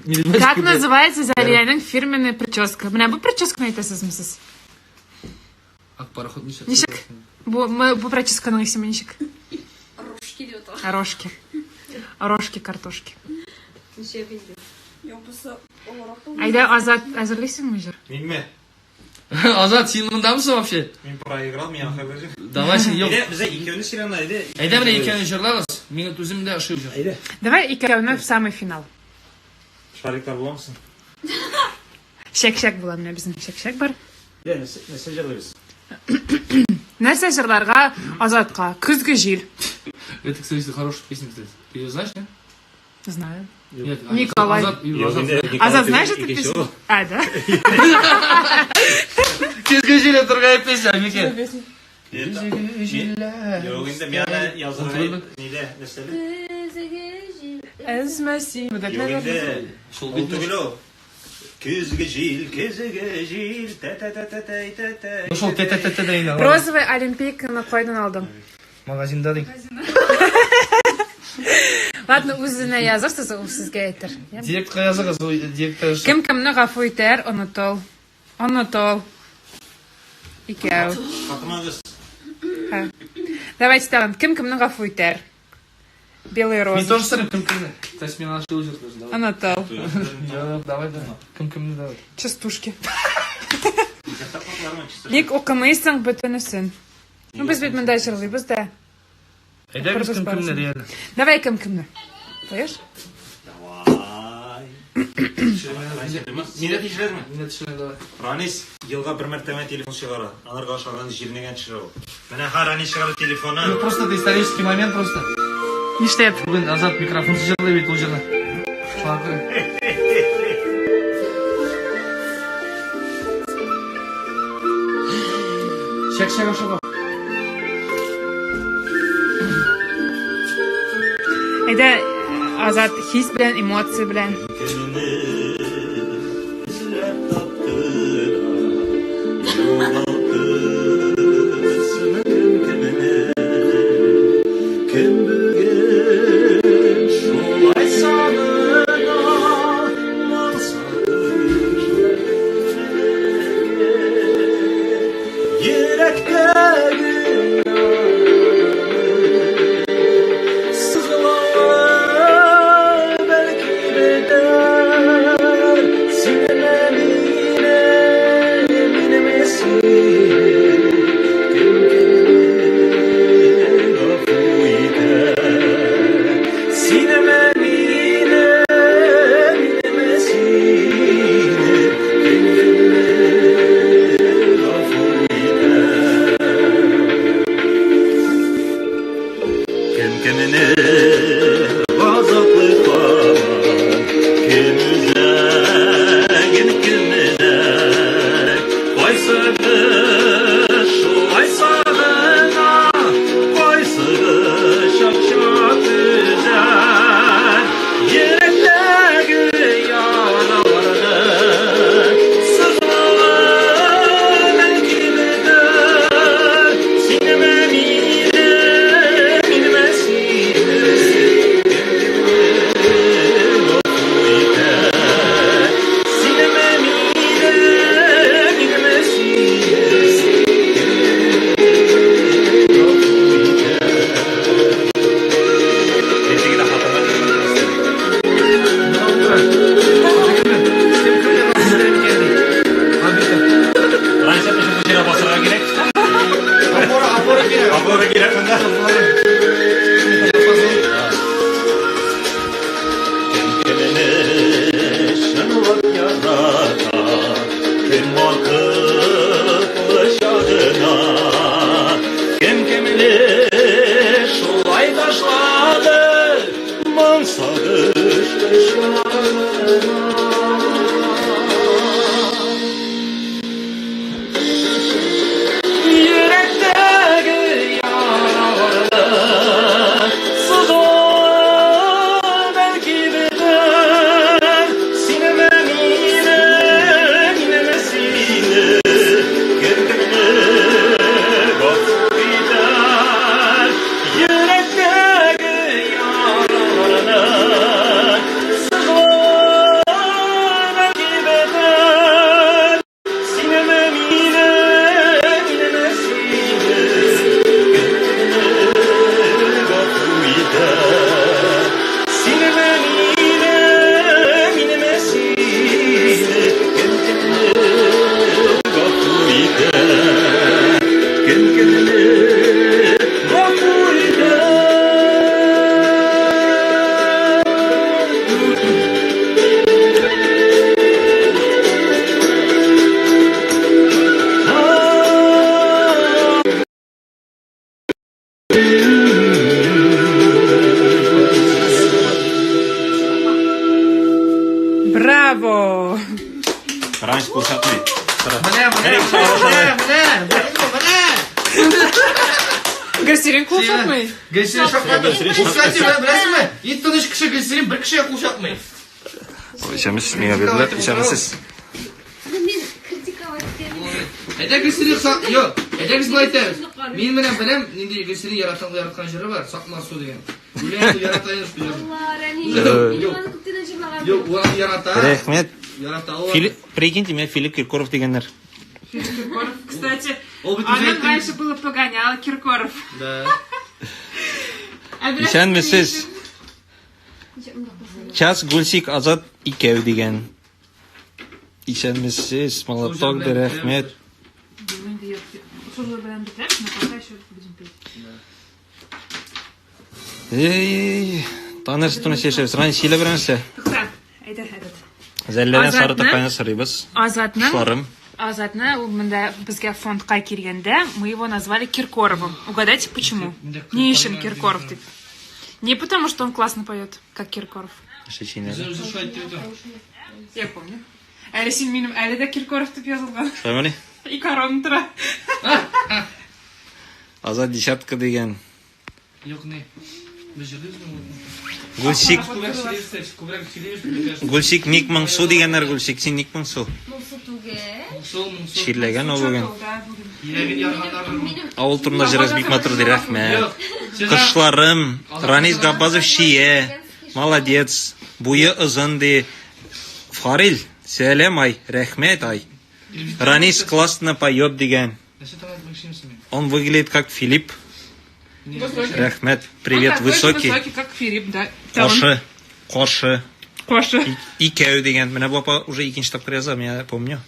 Мелизматика Как күп бит. называется Залиянең фирменная прическа? Менә бу прическаны әйтәсезме сез? Ак пароход ничек? Ничек? Бу прическаның исеме ничек? Рожки дип атала. Рожки. Рожки картошки. Ничек инде? Юк, бусы олырак булды. Әйдә, Азат, әзерлисеңме җыр? Минме? Азат, син мондамысың вообще? Мин проиграл, мин ахырда җыр. Давай син, юк. Әйдә, безгә икәүне сирәнә, әйдә. Әйдә менә икәүне җырлагыз. Мин үзем дә ошый җыр. Әйдә. Давай икәүне в самый финал. Шариклар буламысың? Чәк-чәк була менә безнең чәк-чәк бар. Әйдә, нәрсә җырлыйбыз? Нәрсә җырларга Азатка? Көзге җил. Это, кстати, хорошая песня, кстати. Ты ее знаешь, нет? Знаю. Нет, Николай. Азат, Азат. Азат, знаешь эту песню? А, да? Көзге җил другая песня, Мике. Юк, инде мин аны язырга нидә, нәрсәле? Көзге җил. Әзмәси. Юк инде. Шул Ул бит. түгел ул. Көзге җил, көзге җил, тә-тә-тә-тә-тә-тә. Ну шул тә-тә-тә дә инде. Розовый олимпийканы кайдан алдың? Магазинда ди. Ладно, үзенә язырсыз, ул сезгә әйтер. Директка языгыз, ул директка. Кем кемне гафу итәр, онытыл. Онытыл. Икәү. Катмагыз. Ха. Давайте тагын. Кем кемне гафу итәр? Белые Мин розы. тоже сорыйм, кем кемне. То есть мин ошый җыр тоже, давай. Онытыл. Юк, давай, давай. Кем кемне давай. Частушки. Ник укымыйсың бөтенесен? Ну, без бит монда җырлыйбыз да. Әйдә без кем кемне реально. Давай кем кемне. Поешь? Давай. Миндә тишеләдеме? Миндә төшерә, давай. Ранис елга бер мәртәбә телефон чыгара. Аларга ошаган җирнегән төшерә ул. Менә ха Ранис чыгарды телефоны. Ну просто это исторический момент просто. Нишләп? Бүген Азат микрофон җырлый бит ул җырны. Шуңа күрә. Чәк-чәк ашыга. Әйдә, Азат хис белән, эмоция белән. Кемне эзләп таптылар, югалттысың кем кемне. Кем бүген шулай сагына, моң Йөрәктәге сызлавы бәлки бетәр. Синме мине, минеме син? Кем кемне гафу итәр? Синме мине, минеме син? Кем кемне гафу итәр? Кем кемне газаплы һаман, кем үзәген, кем өзәк. Кайсыгыз шулай сагына, кайсыгыз чак-чак өзәр. Йөрәктәге яраларны сызлавы бәлки бетәр. Синме мине, минме сине? Кул чапмый. Менә, менә, менә, менә, менә. Гөлсирин кул чапмый. Гөлсирин шакмады. Гөлсирин Кстати, беләсеңме? Иң тыныч кеше Гөлсирин бер кешегә кул чапмый. Исәнмесез, миңа бирделәр. Исәнмесез. Мин критиковать итәм. Әйдә Гөлсирин сак, юк, әйдә без болай итәбез. Мин менә беләм, нинди Гөлсирин яраткан яраткан җыры бар, Сакмар су дигән. Үлән су ярата инде шул җырны. Алла, Рәнис. Юк. Мин аны күптән җырлаган. Юк, ул аны ярата. Рәхмәт. Ярата ул. Филипп, прикиньте, меня Филипп Киркоров дигәннәр. Киркоров, кстати, Ул бит үзе аның әйтте. раньше было погоняло Киркоров. Да. Ә беләсезме, Исәнмесез. ни өчен? Час Гульсик Азат икәү дигән. Исәнмесез, молоток да рәхмәт. Думаю, инде юк. Шул җыр белән бетерәбез, но пока еще будем петь. Эй, таныр турында сөйләшәбез. Рани, сөйлә бер нәрсә. Тукта, әйдә, этот. Зәлләрдән сары Азатны? тапкайны сорыйбыз. Азатның Кошларым. Азатны ул монда безгә фондка килгәндә, мы его назвали Киркоровым. Угадайте, почему? Ни өчен Киркоров дип? Не потому, что он классно поет, как Киркоров. Нәрсә чәйнәде? Үзе үзе шулай әйтте бит ул. Я помню. Әле син минем әле дә Киркоров дип язылган. Шулаймыни? И корона тора. Азат десятка дигән. Юк, не. Без җырлыйбызмы? Гульсик, Күбрәк сөйлибез, күбрәк сөйлибез, мне кажется. Гульсик ник моңсу дигәннәр, Гульсик, син ник моңсу? Моңсу түгел. Моңсу, моңсу. Чирләгән ул бүген. Да, бүген. Йөрәген ярганнар. Минем Авыл турында җырыгыз бик матур ди, рәхмәт. Юк. Сиңа Кышларым, Ранис Габбазов чия, молодец, буе озын ди. Фарил, сәлам ай, рәхмәт ай. Ранис классно поет дигән. Нәрсә тыңлап әйтмәкче мин? Он выглядит как Филипп. Рәхмәт, привет, Он такой же высокий. высокий, как Филипп, да. Да, он Кошы, кошы. Коша. Икәү дигән. Менә бу апа уже икенче тапкыр яза, я помню.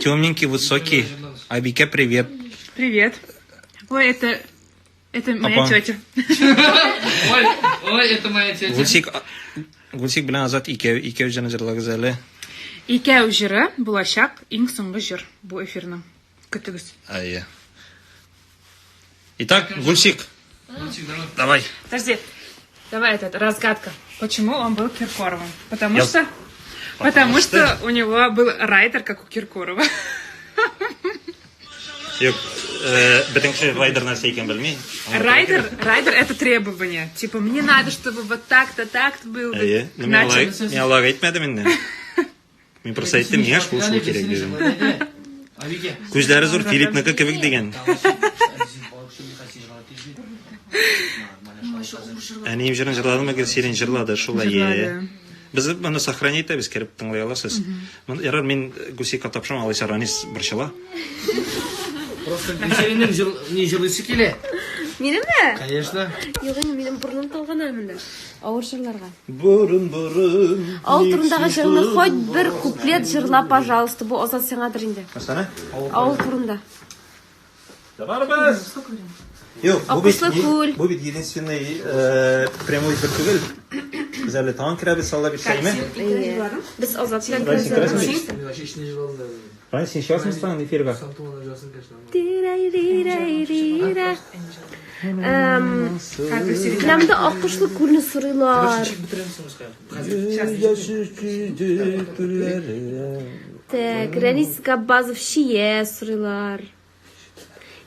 Темненький, высокий. Айбикә, привет. Привет. Ой, это моя Апа. тетя. Ой, ой, это моя тетя. Гульсик, Гульсик белән Азат икәү, икәү җырын җырлагыз әле. Икәү җыры булачак иң соңгы җыр бу эфирның. Көтегез. Әйе. Итак, Гульсик, Гульсик, давай. давай. Подожди. Давай этот, разгадка. Почему он был Киркоровым? Потому Я- что... Потому что у него был райдер, как у Киркорова. Юк, бөтен кеше райдер нәрсә икән белми. Райдер, райдер это требование. Типа, мне надо, чтобы вот так-то, так-то было. Әйе, ну мин алай, Начали. мин алай әйтмәдем инде. Мин просто әйттем, миңа шул шул кирәк дидем. Айбикә. Күзләре зур Филиппныкы кебек дигән. Әнием җырын җырладымы, Гөлсирин җырлады, шул әйе. Җырлады. Без моны сохранить итәбез, кереп тыңлый аласыз. Моны ярар, мин Гульсикка тапшырам, алайса Ранис борчыла. Просто Гөлсириннең җыр ни җырлыйсы килә. Минемме? Конечно. Юк инде минем борыным талган әле монда. Авыр җырларга. Борын, борын. Авыл турындагы җырны хоть бер куплет җырла, пожалуйста. Бу Азат сиңадыр инде. Нәрсәне? Авыл турында. Барыбыз. Юк, бу бит Акышлы күл. бу бит единственный прямой эфир түгел. Без әле тагын керәбез, Алла бирсә, әйме? Әйе. Без Азат белән Рәсем, керәбез. керәсең Мин вообще эчне җырладым. Рәсем, син чыгасың тагын эфирга? Сам тумана җырсын, конечно. Тирәй-рирәй-рирә. Менә монда аккошлы күлне сорыйлар. Ничек бетерәмсең без хәзер? Так, Рәнис Габбазов чия сорыйлар.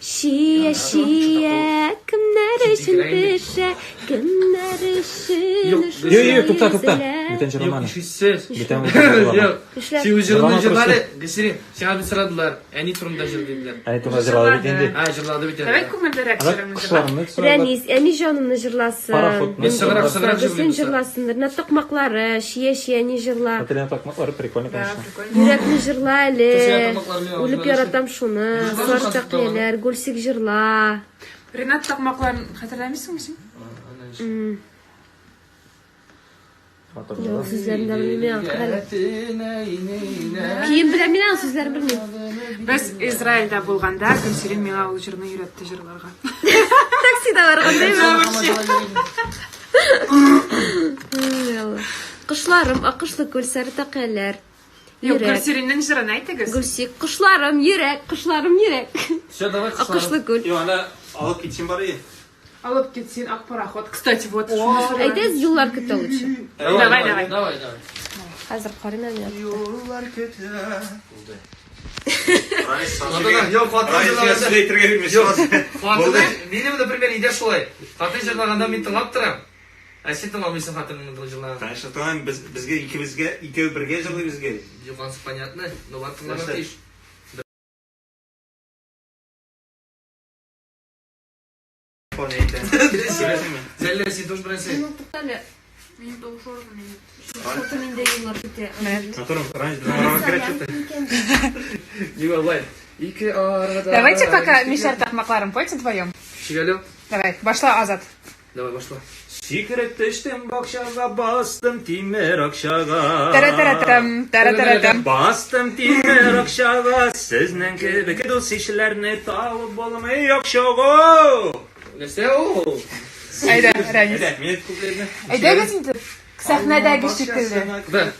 Чия, чия, кемнәр өчен пешә, кемнәр өчен Юк, Юк, юк, тукта, тукта. өзелә. Бүтән Юк, җырламаны. ишетсез. Бүтән җырламаны. Юк. Эшләп. Син үз җырыңны Җырлама җырла просто. әле, Гөлсирин. Сиңа бит сорадылар. Әни турында җыр диделәр. Әни турында җырлады бит инде. А, җырлады бит Давай инде. күңеллерәк Ана җырыңны җырла. кошларны соралар. Рәнис, әни җанымны җырласын. Пароходны Мин сыгырак сыгырак Гөлсин җырлыйм. җырласын. Ренат токмаклары, чия, чия, ни җырла. Ренат такмаклары прикольно, Да, конечно. прикольно. Йөрәкне җырла әле. Чия токмаклары мин Үлеп авызыма яратам шуны. Җырласың, Сары хәзер тәкъяләр, Гөлсик җырла. Ренат такмакларын хәтерләмисеңме син? Юк, сүзләрен дә белмим мин. Хәле. Кием беләм мин аның сүзләрен белмим. Без Израильдә булганда Гөлсирин миңа ул җырны өйрәтте җырларга. Таксида барганда Ай, Алла. Кошларым, акышлы күл, сары тәкъяләр. Юк, Йөрәк. Гөлсириннең җырын әйтегез. Гөлсик, кошларым, йөрәк, кошларым, йөрәк. Все, давай Акышлы күл. Юк, ана алып китсен бары. Алып китсен ак пароход. Кстати, вот. шуны сорыйлар. Әйдәгез юллар көтә лучше. Давай, давай. Давай, давай. Хәзер карыйм әле мин. Юллар көтә. Булды. Ранис Юк, хатын җырлаганда. әйтергә бирмеш. Юк, хатыны, минем, например, өйдә шулай. Хатын җырлаганда мин тыңлап торам. Ә син тыңламыйсың хатыныңны җырлаганда. Конечно, тыңлайм, без безгә икебезгә икәү бергә җырлый безгә. Юк, анысы понятно, но бар тыңларга Нәрсә? тиеш. Сөйләсеңме? Зәллә, син тоже берәрсе. Ну, туктале. Минем тавыш органы нет. Что-то миндә юллар көтә. Матурым, Ранис, безнең арага керә чыкты. Юк, болай. Ике арада. Давайте пока Мишәр такмакларын пойте вдвоем. Чигәле. Давай, башла, Азат. Давай, башла. Сикереп төштем бакчага, бастым тимер акчага. Тара-тара-там, тара-тара-там. Бастым тимер акчага, сезнең кебек дус ишләрне табып булмый акчага. Нәрсә ул? Әйдә, Ранис. Әйдә, мине күпләрне. Әйдәгез инде. Сәхнәдәге шикелле. Да.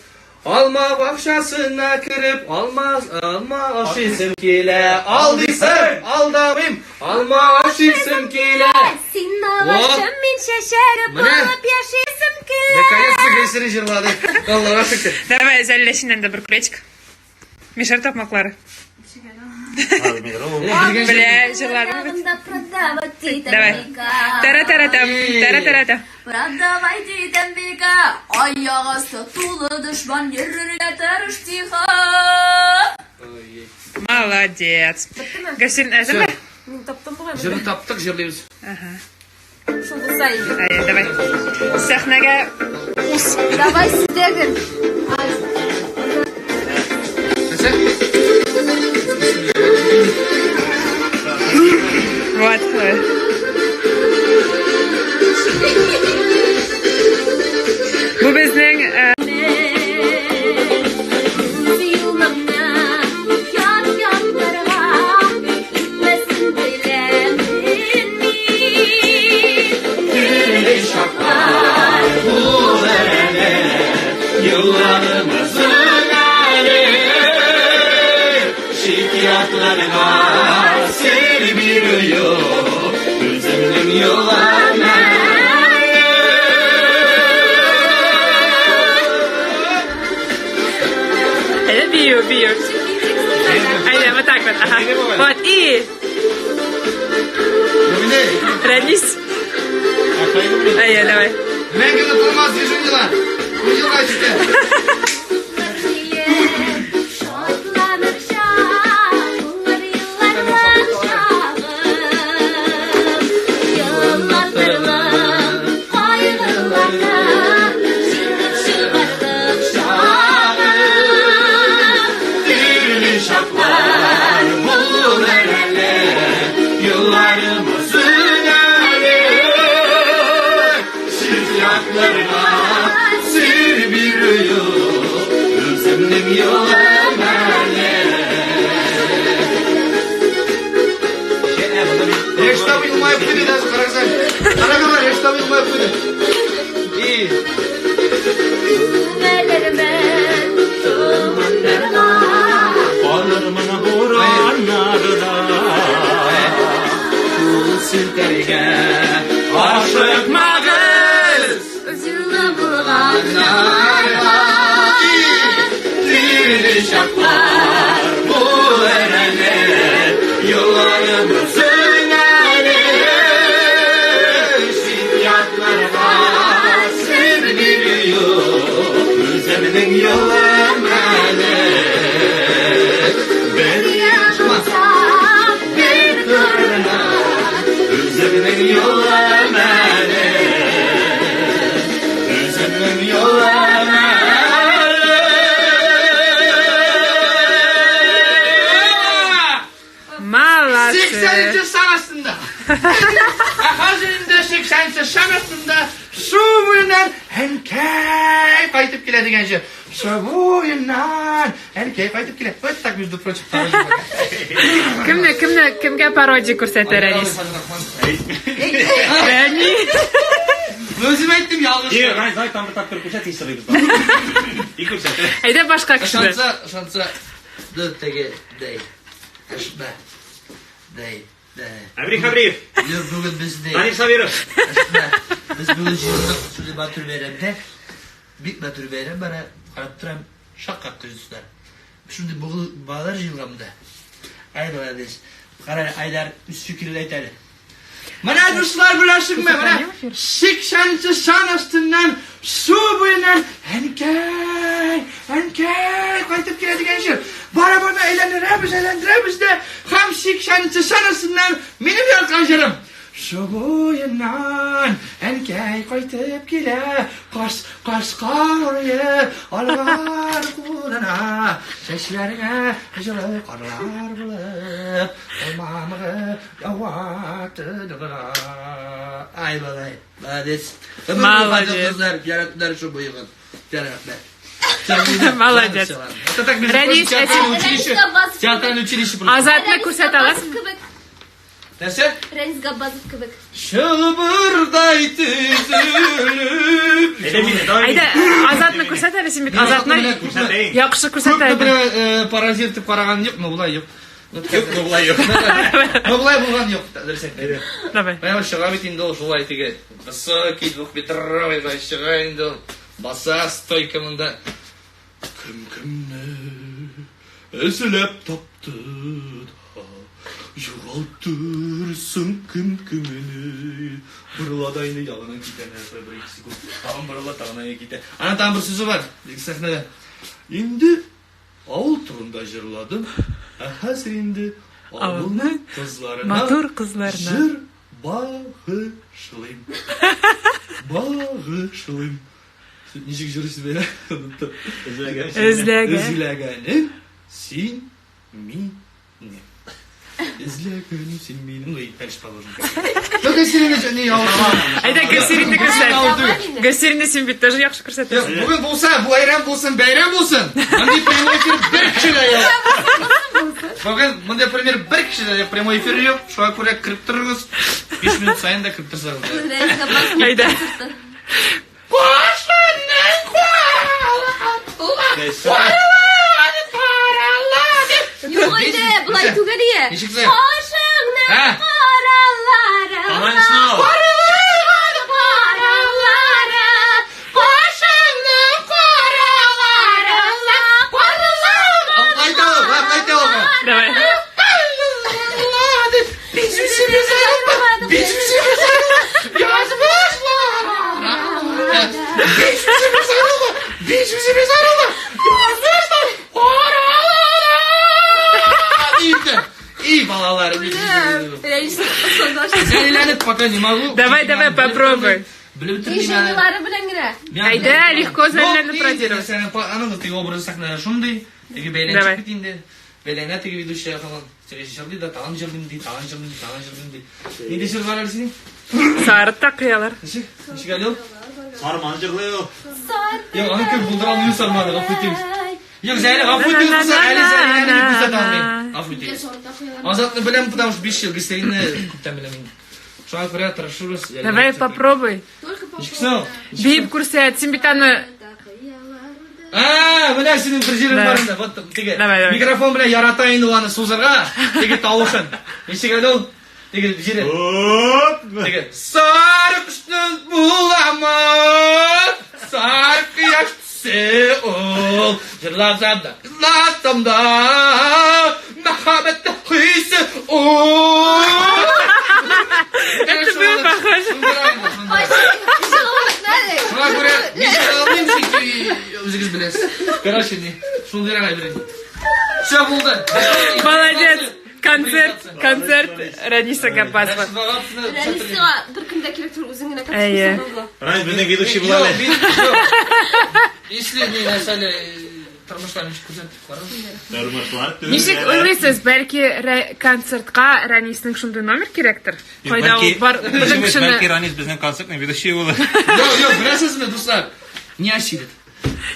Алма бакчасына кереп, алма, алма ашыйсым килә. Алдыйсың, алдамыйм. Алма ашыйсым килә. Син агачым, мин чәчәге Менә. булып яшисем килә. Наконец-то Гөлсирин җырлады. Аллага шөкер. Давай, Зәллә, синнән дә бер куплетик. Мишәр такмаклары. Бля, җырладың бит. Ягында продавать итәм Давай. бика. Тара-тара-там, тара-тара-там. Продавать итәм бика. Аяк асты тулы дошман йөрергә тырыш тихо. Молодец. Гөлсирин, әзерме? Мин таптым бугай. Җырны таптык, җырлыйбыз. Шул булса инде. Әйе, давай. Сәхнәгә уз. Давай сездәген. Нәрсә? Вот. Бу безнең Үз юлымны ят-ятларга итмәсен теләмин мин. Төрле чаклар Yıllarımızın eli Şikayetlerine seni bir yol Üzümlüm yıllarına Әйдә, бию, бию. Әйдә, вот так вот. Ага. Вот и Ранис. Әйдә, давай. Мәңге онытылмас 100 еллар. Бу елга җитә. Шатланыр чак, булыр еллардан чагым. Еллардырлык, кайгыларны җиңеп чыгарлык чагым. Türlü şartlar bulur hele Yıllarımızın eli Şikayetlerine sır bir yol Üzümlüm yolum ele Рештабы елмаеп куйды даже, карагыз әле. Карагыз, Рештабы елмаеп куйды. И Күмәләрмен томаннарга. Alırmın buranlarda Kul silterge Aşıkmağız Özüңе булганнарга. Türlü şartlar bu erele Yıllarımızın eli Şiddetlerine sır bir yol Üzümünün yolu mele Bir Ягымсак бер торна. Üzümünün yolu mele Üzümünün yolu mele Молодцы. 80 сан астында. Хәзер инде 80 сан астында су буеннан әнкәй кайтып килә дигән җыр. Су буеннан әнкәй кайтып килә. Вот так, между прочим. Кемне, кемне, кемгә пародия күрсәтә Ранис? Ранис. Үзем әйттем ялгыш. Юк, Ранис, давай там так торып күрсәт, исерибез. И күрсәт. Әйдә башка кешене. Ышанса, ышанса, ды теге дәй. Әшмә. Дәй, дәй. Әбри Хабриев, Юк, бүген без дәй. Данил Сабиров. Әшмә. Без бүген җыелдык шундый матур бәйрәмдә. Бик матур бәйрәм бара. Карап торам, шаккатты дуслар. Шундый балалар җыелган монда. Ай, молодец. Кара, Айдар үз фикерен әйт әле. Менә дуслар беләсеңме, менә 80 сан астыннан су буеннан әнкәй, әнкәй кайтып килә дигән җыр. Бара-бара әйләндерәбез, әйләндерәбез дә һәм 80 сан астыннан минем яраткан җырым. Су буеннан әнкәй кайтып килә, каш, кашка урыеп, алгар кулына, чәчләреңә җылы карлар булып, алмамыгы ява тыныгына. Ай, балай, молодец. Молодец. Кызлар, яраттылар шу буегын. Рәхмәт. Молодец. Это так, между Рәнис, прочим, театральное ә син- училище. Рәнис Театральное училище просто. Азатны күрсәтә аласыңмы? кебек. Нәрсә? Рәнис Габбазов кебек. Чылбырдай төзелеп. Әйдә мине, давай. Әйдә, Азатны күрсәт әле син бит. Азатны Күрсәтәйм. яхшы күрсәт Күпме әле. бер паразит дип караган юк, но болай юк. Юк, ну болай юк. Но болай булган юк, дөрес әйтә. Давай. Менә чыга бит инде ул шулай теге. Высокий, двухметровый чыга инде ул. Баса стойка монда. Кем кемне эзләп тапты да, югалтырсың кем кемне. Борыла да инде ягына китә, нәрсә бер ике секунд. Тагын борыла, тагын китә. Ана тагын бер сүзе бар, сәхнәдә. Инде авыл турында җырладым, ә хәзер инде авылның кызларына Матур кызларына. җыр багышлыйм. Багышлыйм. Ничек җырлыйсыз бәйлә? Оныттым. Эзләгән. Эзләгәнем син мине. Эзләгәнем син мине. Ну, и дальше положим. Ну, Гөлсирин не ялган. Әйдә, Гөлсиринне күрсәт. Гөлсиринне син бит тоже яхшы күрсәтәсең. Бүген булса, бәйрәм булсын, бәйрәм булсын. Мондый прямой эфир бер кеше дә юк. Бүген мондый пример бер кеше дә юк, прямой эфир юк. Шуңа күрә кереп торыгыз. 5 минут саен да кереп торсагыз. Рәнис Габбазов. Әйдә. Башыннан Юк инде, болай түгел ие. Ничек син? Башыңның Ә? каралары. Тамам снова. Каралары, башыңның каралары, Кайта ул, кайта ул. Давай. Biz үзебез ayrılma, biz үзебез ayrılma, yazmışlar. Biz үзебез ayrılma, biz үзебез ayrılma, yazmışlar. Инде. И балалар. Рәнис Зәйләнеп пока не могу. Давай, давай, попробуй. Белеп бетермим әле. Җырлары белән генә. Әйдә, легко зәйләнеп продировать. Аның теге образы сәхнәдә шундый, теге Давай. бәйләнчек бит инде. Бәйләнә теге ведущая һаман. Теге җырлый да, тагын җырлыйм ди, тагын җырлыйм, тагын җырлыйм ди. Нинди җыр бар әле синең? Сары такыялар. Ничек? Ничек әле ул? Сарман җырлый ул. Юк, аны кем булдыра алмый сармады, гафу итегез. Юк, Зәйлә, гафу итегез, дуслар, әле Зәйләне мин күрсәтә алмыйм. Гафу итегез. Азатны беләм, потому что 5 ел Гөлсиринне күптән беләм инде. Шуңа күрә тырышырбыз. Давай попробуй. Только Ничек соң? Биеп күрсәт, син бит аны А, менә синең бер җирең Да. бар инде. Вот теге Давай, давай. микрофон белән ярата инде ул аны сузырга. Теге тавышын. Ничек әле ул? Теге җире. Оп! Теге сары кышның буламы? Сары кояш төсе ул. Җырласам да, җырласам да, мәхәббәт хисе ул. Это было похоже. Шуңа күрә мин җырлый алмыйм, чөнки үзегез беләсез. Короче, не, шундыйрак әйбер инде. Все булды. Молодец. Концерт, концерт Раниса Габбасова. Рәнис сиңа бер кем дә кирәк түгел, үзең генә Әйе. концерт була. Ранис безнең ведущий була әле. Если не нәрсәле тормышлар ничек күрсәтеп карагыз. Тормышлар түгел. Ничек уйлыйсыз, бәлки концертка Ранисның шундый номер кирәктер? Кайда ул бар бөтен кешене Бәлки Ранис безнең концертның ведущий булыр. Юк, юк, беләсезме, дуслар? Не осилит.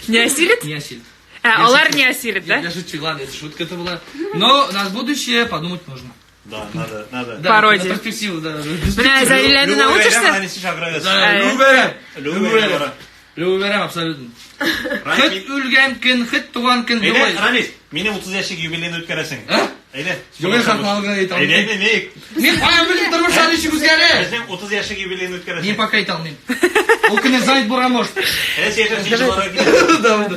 не осилит? Не осилит. Ә, алар не осилит, да? Я шучу, ладно, это шутка это была. Но на будущее подумать нужно. Да, надо, надо. Да, Пародия. На перспективу, да. Менә Зәлиләне Любой бәйрәм научишься? Ранис чакырабыз. Да, Әйе. Любәрәм. Любой бәйрәм. Любәрәм, абсолютно. Ранис, Хет үлгән көн, хет туган көн, Әйдә, любой. Ранис, минем 30 яшьлек юбилейны үткәрәсең. А? Әйдә. Юк, хаклыгын әйтә алмыйм. Әйдә, әйдә, Мин каян белим тормышлар ничек үзгәрә? Безнең 30 яшьлек юбилейны үткәрәсең. Мин пока әйтә алмыйм. Ул көнне занят булырга может. Давай.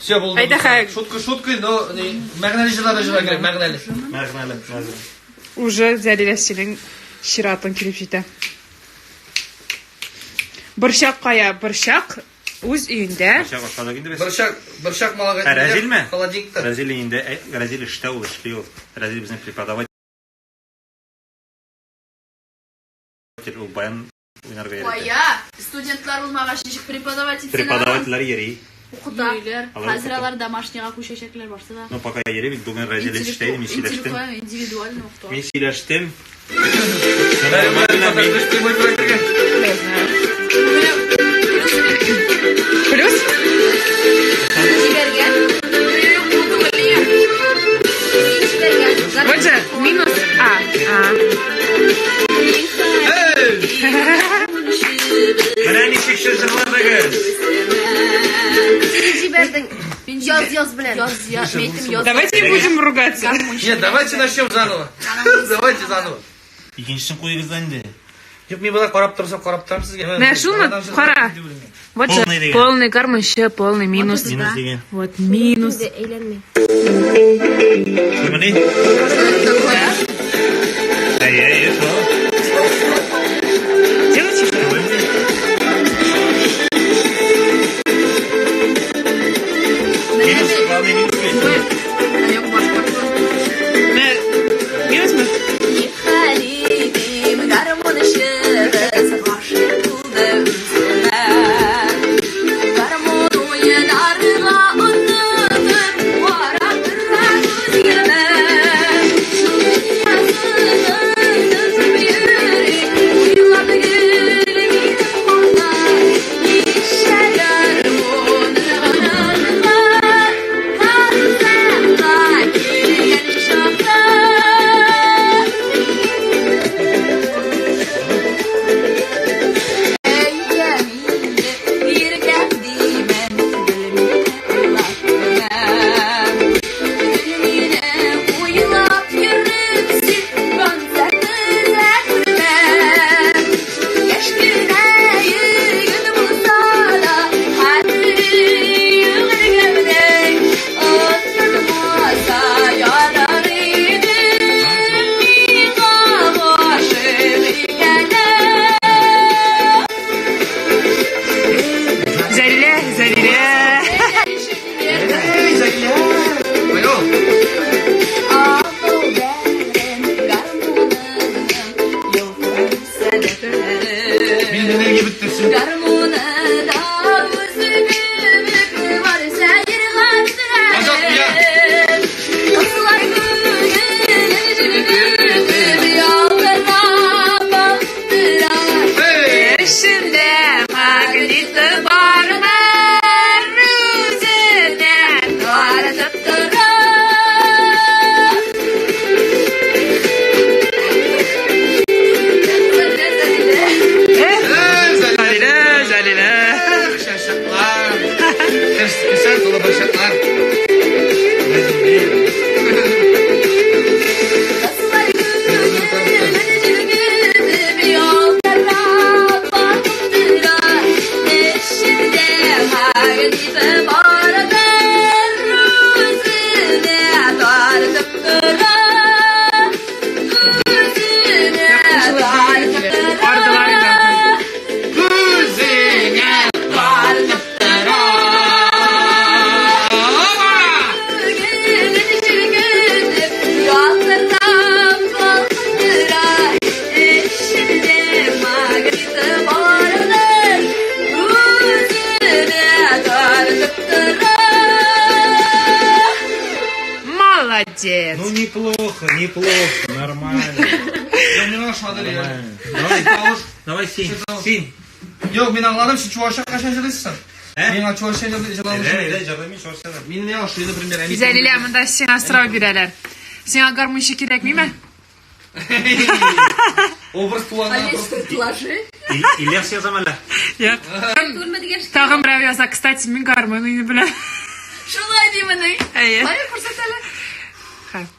Все, булды. Әйдә, хәй. Шутка шуткой, но не, мәгънәле җырлар да җырлар кирәк, мәгънәле. Мәгънәле, мәгънәле. Уже Зәлилә синең чиратың килеп җитә. Борчак кая? Борчак үз өендә. Борчак ашадык инде без. Борчак, борчак малага. Ә Рәзилме? Холодильникта. Рәзил инде, Рәзил эштә ул эшли ул. Рәзил безнең преподаватель, ул баян уйнарга йөрәтә. Кая? Студентлар булмагач ничек преподаватель Преподавательләр йөри. Укыта. Алар Хәзер укыта. алар домашнийга күчәчәкләр барсы да. Ну, пока йөри бит, бүген Рәзил эштә иде, мин сөйләштем. Интеллектуально, индивидуально укыта. Мин сөйләштем. Нормально, мин Я знаю. Плюс? Җибәргән. Җибәргән. Вот же минус А. А. Менә ничек сез җырладыгыз. Син җибәрдең. Яз, яз белән. Яз, яз, мин әйттем, яз. Давайте не будем ругаться. Нет, давайте начнем заново. Давайте заново. Икенчесен куегыз да инде. Юк, мин болай карап торсам, карап торам сезгә. Менә шулмы? Кара. Вот же Полный дигән. полный гармончы, полный минус. Минус дигән. Вот минус. Инде әйләнми. Шулмыни? Әйе, әйе, шул. Делайте что? Шулмыни? Минус, главный минус бит. Юк, башка. Менә минусмы? Хәлидим гармунчыбыз гашыйк булды үземә. Гармун уйнарга онытып, карап тора күзгә. Дөньясын йөри, уйлап гел минем хакта. Ничә гармун гына концертка килгән чакта. Әйдә мине иркәк димен, гел мине уйлап йөрмә. Гел мине уйлап йөреп син концертны да күрмә. Яшь кенә егет булса да, хәтере йөгергәннең онытмаса ярар иде миңа гашыйк икәнен. Зәлилә, Зәлилә. Эй, Зәлилә. Понял? Акыл бәрен гармунының юлын сәбәпләре. Минем энергия бетте, все. Гармуны да үзе кебек бар сәйырга Азат, я. Кызлар күңелен җилкетеп ялтырап бактыра. Эй! Эшендә магниты барнар үзенә тартып тора. Эй, Зәлилә. Зәлилә, Зәлилә. Шашаклар. Кесә тулы борчаклар. Кызлар күңелен җилкетеп ялтырап бактыра. Эшендә магниты бардыр үзенә тартып тора. Үзенә тартып тора. Ардылар инде. Күзеңә тартып тора. Опа! Күңелен җилкетеп ялтырап бактыра. Эшендә магниты бардыр үзенә тартып тора. Молодец. Ну, неплохо, неплохо, нормально. Юк, миңа ошады реально. Нормально. Давай, давай, син, син. Юк, мин аңладым, син чувашча кайчан җырлыйсың? Ә? Миңа чувашча җырлау Әйдә, әйдә, җырлыйм мин чувашча. Мин миңа ошый, например, әни. Зәлилә, монда сиңа сорау бирәләр. Сиңа гармунчы кирәкмиме? Образ туганнан Олесь, предложи. Ильяс язам әле. Юк. Күрмәдегән Тагын берәү яза, кстати, мин гармун уйный беләм. Шулай димен. Әйе. Кая күрсәт әле.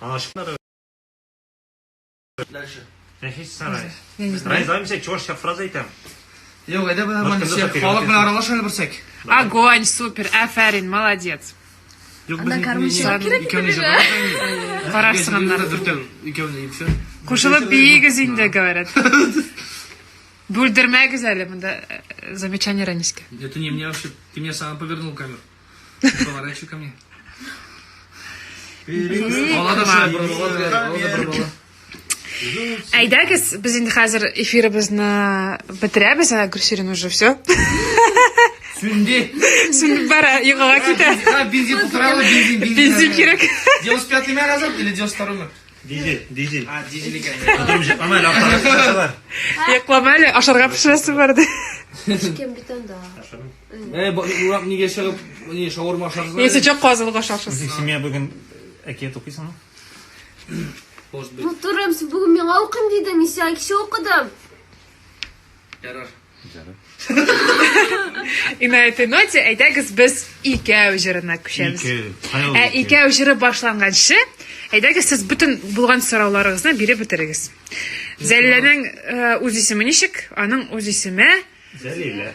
Аңлашылмады. Дальше. Нәфис сарай. Я не знаю. Райз, давай мин сиңа чувашча фраза әйтәм. Юк, әйдә бер нормально. Башка да Халык белән аралаш әле берсәк. Огонь, супер, афәрин, молодец. Юк, Анда гармунчылар кирәк икәүне иде җырлап. Карарсың аннары. Дүртәү, икәүне и все. Кушылып биегез инде, говорят. Бүлдермәгез әле монда замечание Ранискә. Это не мне вообще. Ты меня сам повернул камеру. Поворачивай ко мне. Ала да шулай борыла, ала да борыла. Әйдәгез, без инде хәзер эфирыбызны бетерәбез, ә Гөлсирин уже все. Сүнде. Сүнеп бара, йокыга китә. А, бензин тутыра, бензин, бензин. Бензин кирәк. 95 ме Азат или 92 мы? Дизель, дизель. А, дизель икән. Потом же, ама, лафтар. Йоклама әле, ашарга пешерәсе бар ди. Кем бит анда. Э, урап нигә чыгып, не, шаурма ашарсың? Если чё, казылык ашарсыз. Семья бүген әкият укыйсыңмы? Может быть. Ну, торым, син бүген миңа укыйм дидең, мин сиңа кичә укыдым. Ярар. И на этой ноте әйдәгез без икәү җырына күчәбез. Ә икәү җыры башланганчы, әйдәгез сез бөтен булган сорауларыгызны биреп бетерегез. Зәлиләнең үз исеме ничек? Аның үз исеме Зәлилә.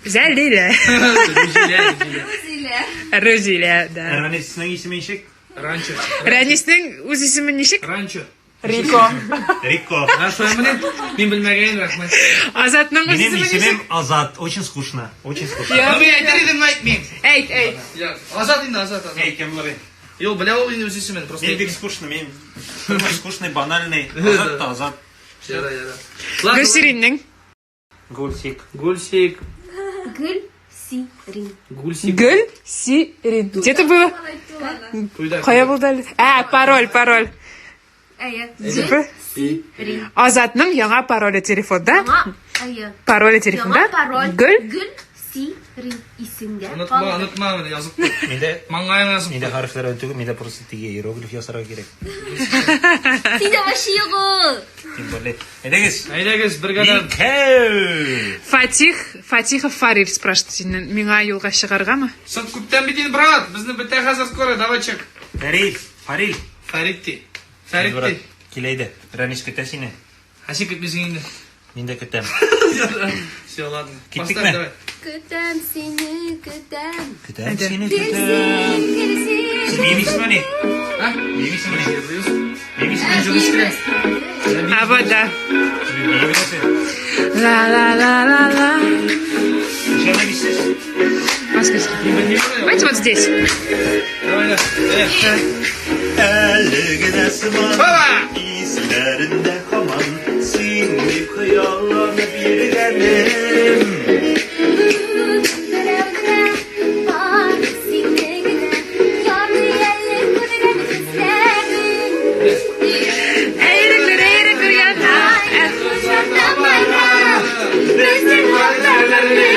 Зәлилә. Рүзилә, Рүзилә. Рузилә. Рүзилә, да. Ранисның исеме ничек? Ранчо. Рәниснең үз исеме ничек? Ранчо. Рико. Рико. А шулай мени? Мин белмәгән, рәхмәт. Азатның үз Минем исеме исемем ничек? Азат. Очень скучно. Очень скучно. Я- Ну, мин әйтер идем, әйтмим. Әйт, әйт. Я, Азат инде, Азат, Азат. Әй, кем булыр? Юк, белә ул инде үз исемен, просто. Мин бик скучно, мин тормыш скучный, банальный. Азат та Азат. Яра, яра. Ладно, Гөлсириннең. Гульсик. Гульсик. Гөл Сирин. Гульсик. Гөлсирин. Где это было? Туйда. Кая булды әле? Ә, пароль, пароль. Әйе. Типа? Сирин. Азатның яңа пароле телефонда. Яңа, әйе. Пароле телефонда. Яңа пароль. Гөл. Гөл Сирин исеңдә Онытма, калды. онытма, менә язып куй. Миндә Маңгаеңа язып миндә куй. хәрефләр белән түгел, миндә просто теге иероглиф ясарга кирәк. Синдә вообще юк ул. Тем более. Әйдәгез. Әйдәгез, бергәләп. Икәү. Фатих, Фатихов Фариль спрашивает синнән, миңа юлга чыгаргамы? Син күптән бит инде, брат. Безне бетә хәзер скоро, давай чык. Фәрил, Фарил. Фәрит ди. Фәрит Брат, ди. килә иде. Рәнис көтә сине. Ә син көтмисең инде. Мин дә көтәм. Все, ладно. Киттекме? Поставь, давай. Көтәм сине, көтәм. Көтәм сине, көтәм. Килсин, килсин. Сез бимисезмени? А? Бимисезмени? Җырлыйбыз. Бимисезмени? Җырлыйбыз. А вот да. Бимисез. Ла ла ла ла ла. Ничә бимисез? Баскыз. Давайте вот здесь. Давай, да. Э. Әле генә сыман Баба! Исләрендә һаман син дип хыялланып йөргәнем. Берәү генә бар, сине генә ярый әле күргән күзләрең. Әйрекләр, әйрекләр яна. Безнең вәгъдәләрне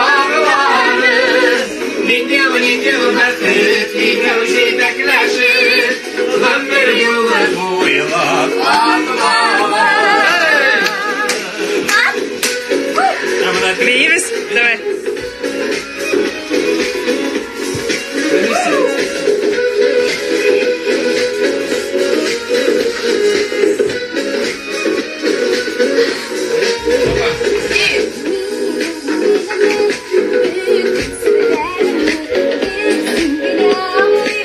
аңларыз. Икәү, икәү бәхет, икәү җитәкләшеп, гомер юлы Буйлап. Ә менә теге- Биибез. Давай. Бөтен серләремне син генә аңлый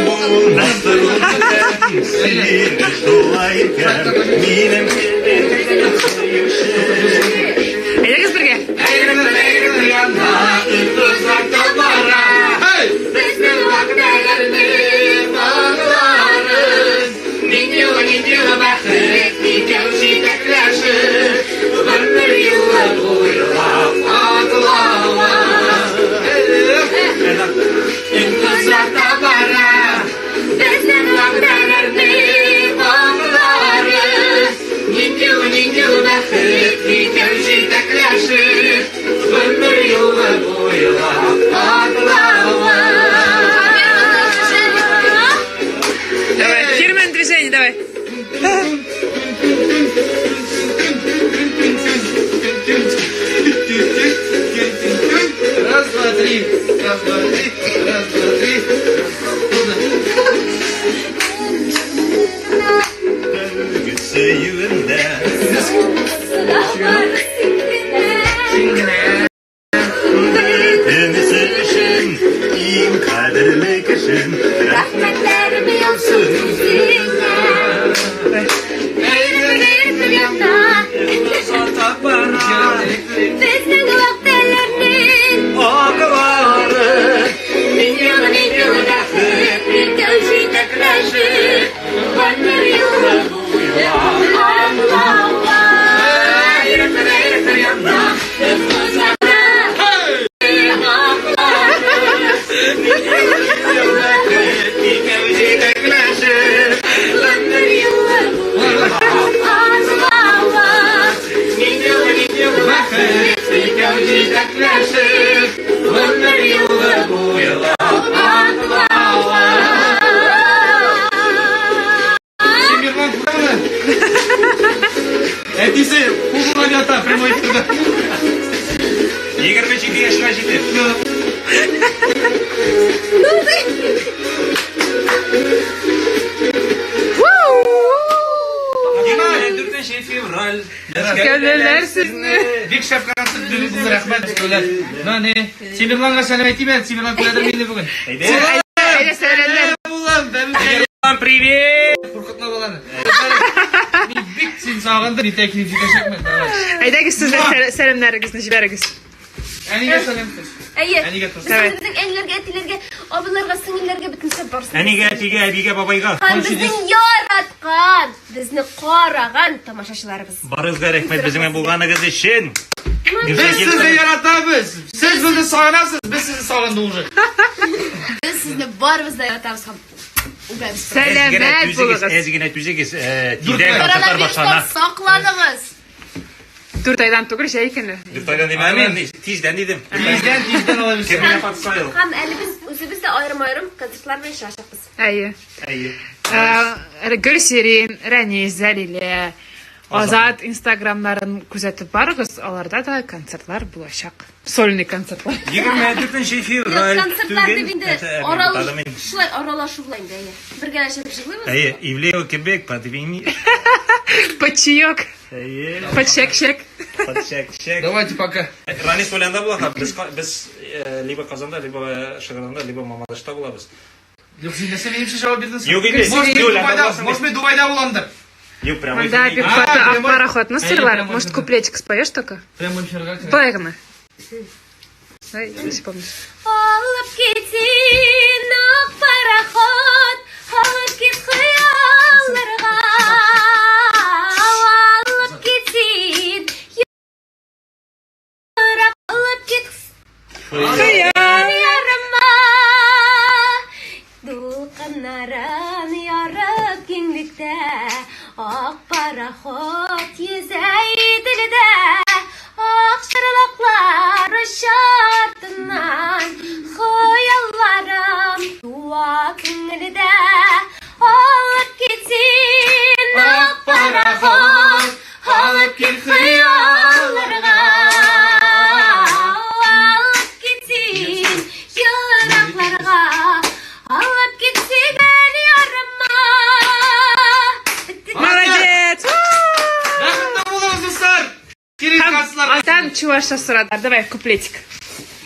Булмастыр сине шулай икән, минем кебек сөюче. Әйдәгез бергә. Безнең вәгъдәләрне аңларыз. Бәхет, икәү җитәкләшеп, гомер юлы буйлап атлабыз. Озата бара, Безнең вәгъдәләрне аңларыз. Без икәү җитәкләшеп, гомер юлы буйлап атлавы. Син күрәме? Әтисе, кул ята, прямой эфирда. 27 яшькә җитеп. Дүртенче февраль. Мәскәүлеләр сезне. Бик шәп концерт бирдегез, рәхмәт, мәскәүләр. На, не, Тимерланга сәлам әйтим әле, Тимерлан күрәдер мине бүген. Әйдә. Әйдә, сәламләр. Булам, Тимерлан, привет! Куркытма баланы. Мин бик син сагындым, иртә килеп җитәчәкмен. Давай. Әйдәгез сез дә сәламнәрегезне җибәрегез. Әнигә сәлам. Әйе. Әнигә тор. Без үзебезнең әниләргә, әтиләргә, абыйларга, сеңелләргә бөтенесе барсын. Әнигә, әтигә, әбигә, бабайга. Һәм безнең яраткан, безне караган тамашачыларыбыз. Барыгызга рәхмәт безнең белән булганыгыз өчен. Без сезне яратабыз. Сез безне сагынасыз, без сезне сагындык уже. Без сезне барыбыз да яратабыз һәм үбәбез. Сәламәт булыгыз. Әз генә түзегез, тиздән концертлар башлана. Коронавирустан сакланыгыз. Дүрт айдан түгел, җәй көне. Дүрт айдан димәм мин, тиздән дидем. Тиздән, тиздән ала бирсен. Кем менә подставил? Һәм әле без үзебез дә аерым-аерым концертлар белән чыгачакбыз. Әйе. Әйе. Гөлсирин, Рәнис, Зәлилә, Азат инстаграмнарын күзәтеп барыгыз, аларда да концертлар булачак. Сольный концертлар. 24 февраль Концертлар дип инде аралаш... шулай аралашу була инде, әйе. Бергәләшеп җырлыйбыз. Әйе, Ивлеева кебек подвини. Под чаек, Әйе. под чәк-чәк. Под чәк-чәк. Давайте пока. Ранис Уляндә була, без без либо Казанда, либо Шыгырданда, либо Мамадышта булабыз. Юк, син нәрсә минемчә җавап бирдең соң? Юк инде. Может, мин Юк, Дубайда, буласың может, мин Дубайда буламдыр. Юк, прямой Монда эфир. бик А, каты ак прямой- пароходны Әйе, сырлар. прямой Может, эфир. куплетик споешь только? Прямой эфирга керә. Былай гына. Ай, если помнишь. Алып китин ак пароход, алып кит хыялларга, алып китин ерак, алып кит Хыял. ярыма. Дулкыннарын ярып киңлектә, ак пароход йөзә Иделдә, ак чарлаклар оча артыннан, хыялларым туа күңелдә. Алып китсен ак пароход, алып кит хыялларга, алып китсен еракларга, алып китсен ярыма. Молодец! Рәхмәт булыгыз, дуслар. Килегез концертларга. Атан чувашча сорадылар. Давай, куплетик.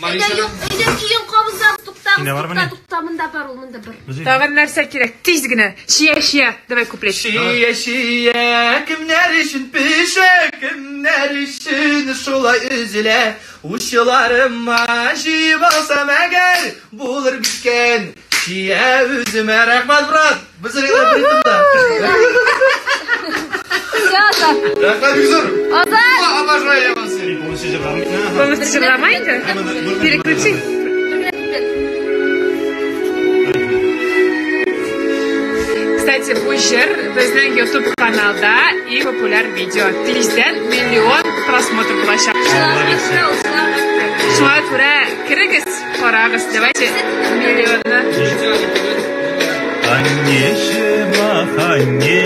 Өйдә юк, өйдә кием кабызабыз, туктагыз, Синдә бармы тукта, ни? тукта, монда бар ул, монда бар. Тагын нәрсә кирәк? Тиз генә. Чия, чия. Давай куплетик. Чия, чия, кемнәр өчен пешә, кемнәр өчен шулай өзелә. Учларыма җыеп алсам әгәр, булыр микән чия үземә. Рәхмәт, брат. Без ритмда. Все, Азат. Рәхмәт, бик зур. Азат! Обожаю вас. Полностью җырламый. Полностью җырлама инде. Переключи. Бер генә куплет. Кстати, бу җыр безнең YouTube каналда иң популяр видео. Тиздән миллион просмотр булачак. Шуңа күрә керегез, карагыз. Давайте миллионны. Аннеҫӗм, анне,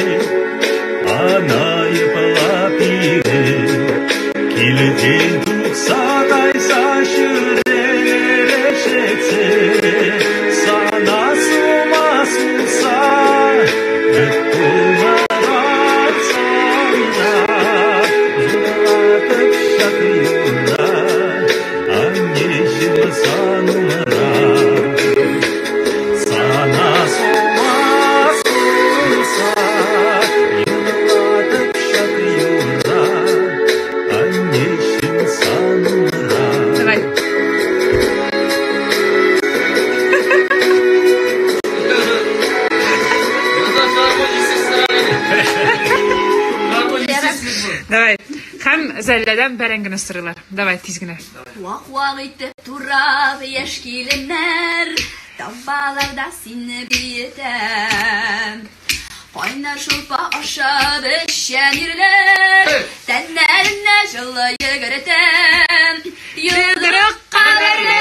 анайӑпла пире, килтен тухса кайса ҫӳрелешетсе, сана сума суса, вӗт пулмаран сана, юратып ҫак юрра, аннеҫӗм сан умра. Сана сума суса, юрлатып ҫак юрра, аннеҫӗм сан умра. Давай. Давай. Һәм Зәлләдән бәрәңгене сорыйлар. Давай, тиз генә. Вак-вак итеп турап яшь киленнәр, Тамбаларда сине биетәм. Кайнар шулпа ашап эчән ирләр, Тәннәренә җылы йөгертә. Йодрык кадәрле,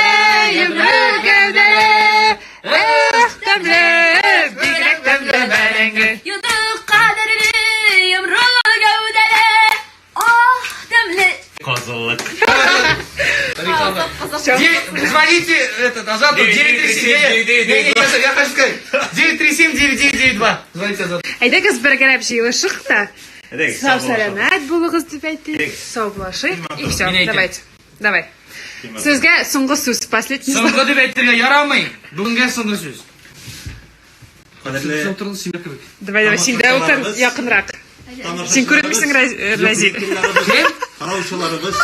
йомры гәүдәле, Эх, тәмле, бигрәк тәмле бәрәңге. Йодрык кадәрле, йомры гәүдәле, Ах, тәмле. Козлык. Реклама. Звоните этот, Азату 937. Не, не, не, я хочу сказать. 937 9992. Звоните Азату. Әйдәгез бергәләп җыелышык та. Сау сәламәт булыгыз дип әйтик. Саубуллашыйк. И все, Мин әйтәм. давайте. Давай. Сезгә соңгы сүз, последний. Соңгы дип әйтергә ярамый. Бүгенгә соңгы сүз. Кадерле Син утырдың син кебек. Давай, давай, син дә утыр якынрак. Син күренмисең, Разил. Кем? Караучыларыбыз,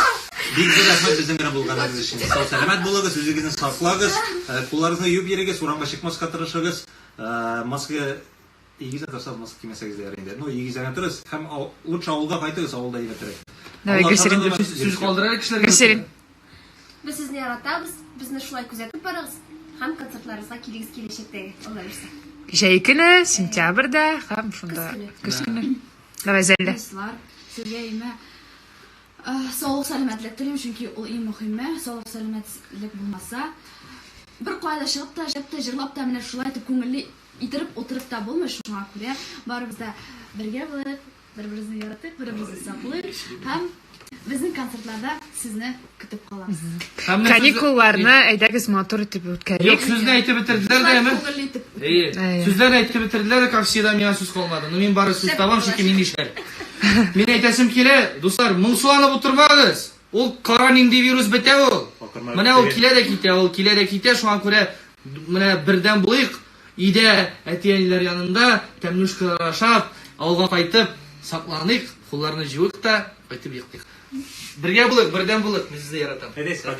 бик зур рәхмәт безнең белән булганыгыз өчен. Сау сәламәт булыгыз, үзегезне саклагыз, кулларыгызны юып йөрегез, урамга чыкмаска тырышыгыз. Маска игезә торсагыз, маска кимәсәгез дә ярый инде. Ну, игезәгә торыгыз һәм лучше авылга кайтыгыз, авылда әйбәтрәк. Давай, Гөлсирин. Сүз калдыра кешеләргә. Гөлсирин. Без сезне яратабыз, безне шулай күзәтеп барыгыз һәм концертларыбызга килегез киләчәктәге, Алла бирсә. Җәй көне, сентябрьдә һәм шунда көз көне. Давай, Зәллә. Дуслар, сезгә име саулык сәламәтлек телим, чөнки ул иң мөһиме. Саулык сәламәтлек булмаса, бер кая да чыгып та, җып та, җырлап та менә шулай итеп күңелле иттереп утырып та булмый. Шуңа күрә барыбыз да бергә булыйк, бер-беребезне яратыйк, бер-беребезне саклыйк һәм безнең концертларда сезне көтеп калабыз. Һәм менә сүз- Каникулларны әйдәгез матур итеп Юк, үткәрик. сүзне әйтеп бетерделәр дә, әме? Күңелле итеп. Әйе. Әйе. Сүзләрне әйтеп бетерделәр дә, как всегда, миңа сүз калмады. Но мин бары сүз табам, чөнки мин нишләр. Мин әйтәсем килә, дуслар, моңсуланып утырмагыз. Ул кара нинди вирус бетә ул. Менә ул килә дә китә, ул килә дә китә, шуңа күрә менә бердәм булыйк. Өйдә әти-әниләр янында тәмнүшкәләр ашап, авылга кайтып, сакланыйк, кулларны җуыйк та, кайтып йоклыйк. Бергә булыйк, бердәм булыйк, мин сезне яратам. Әйдәгез, кайтып.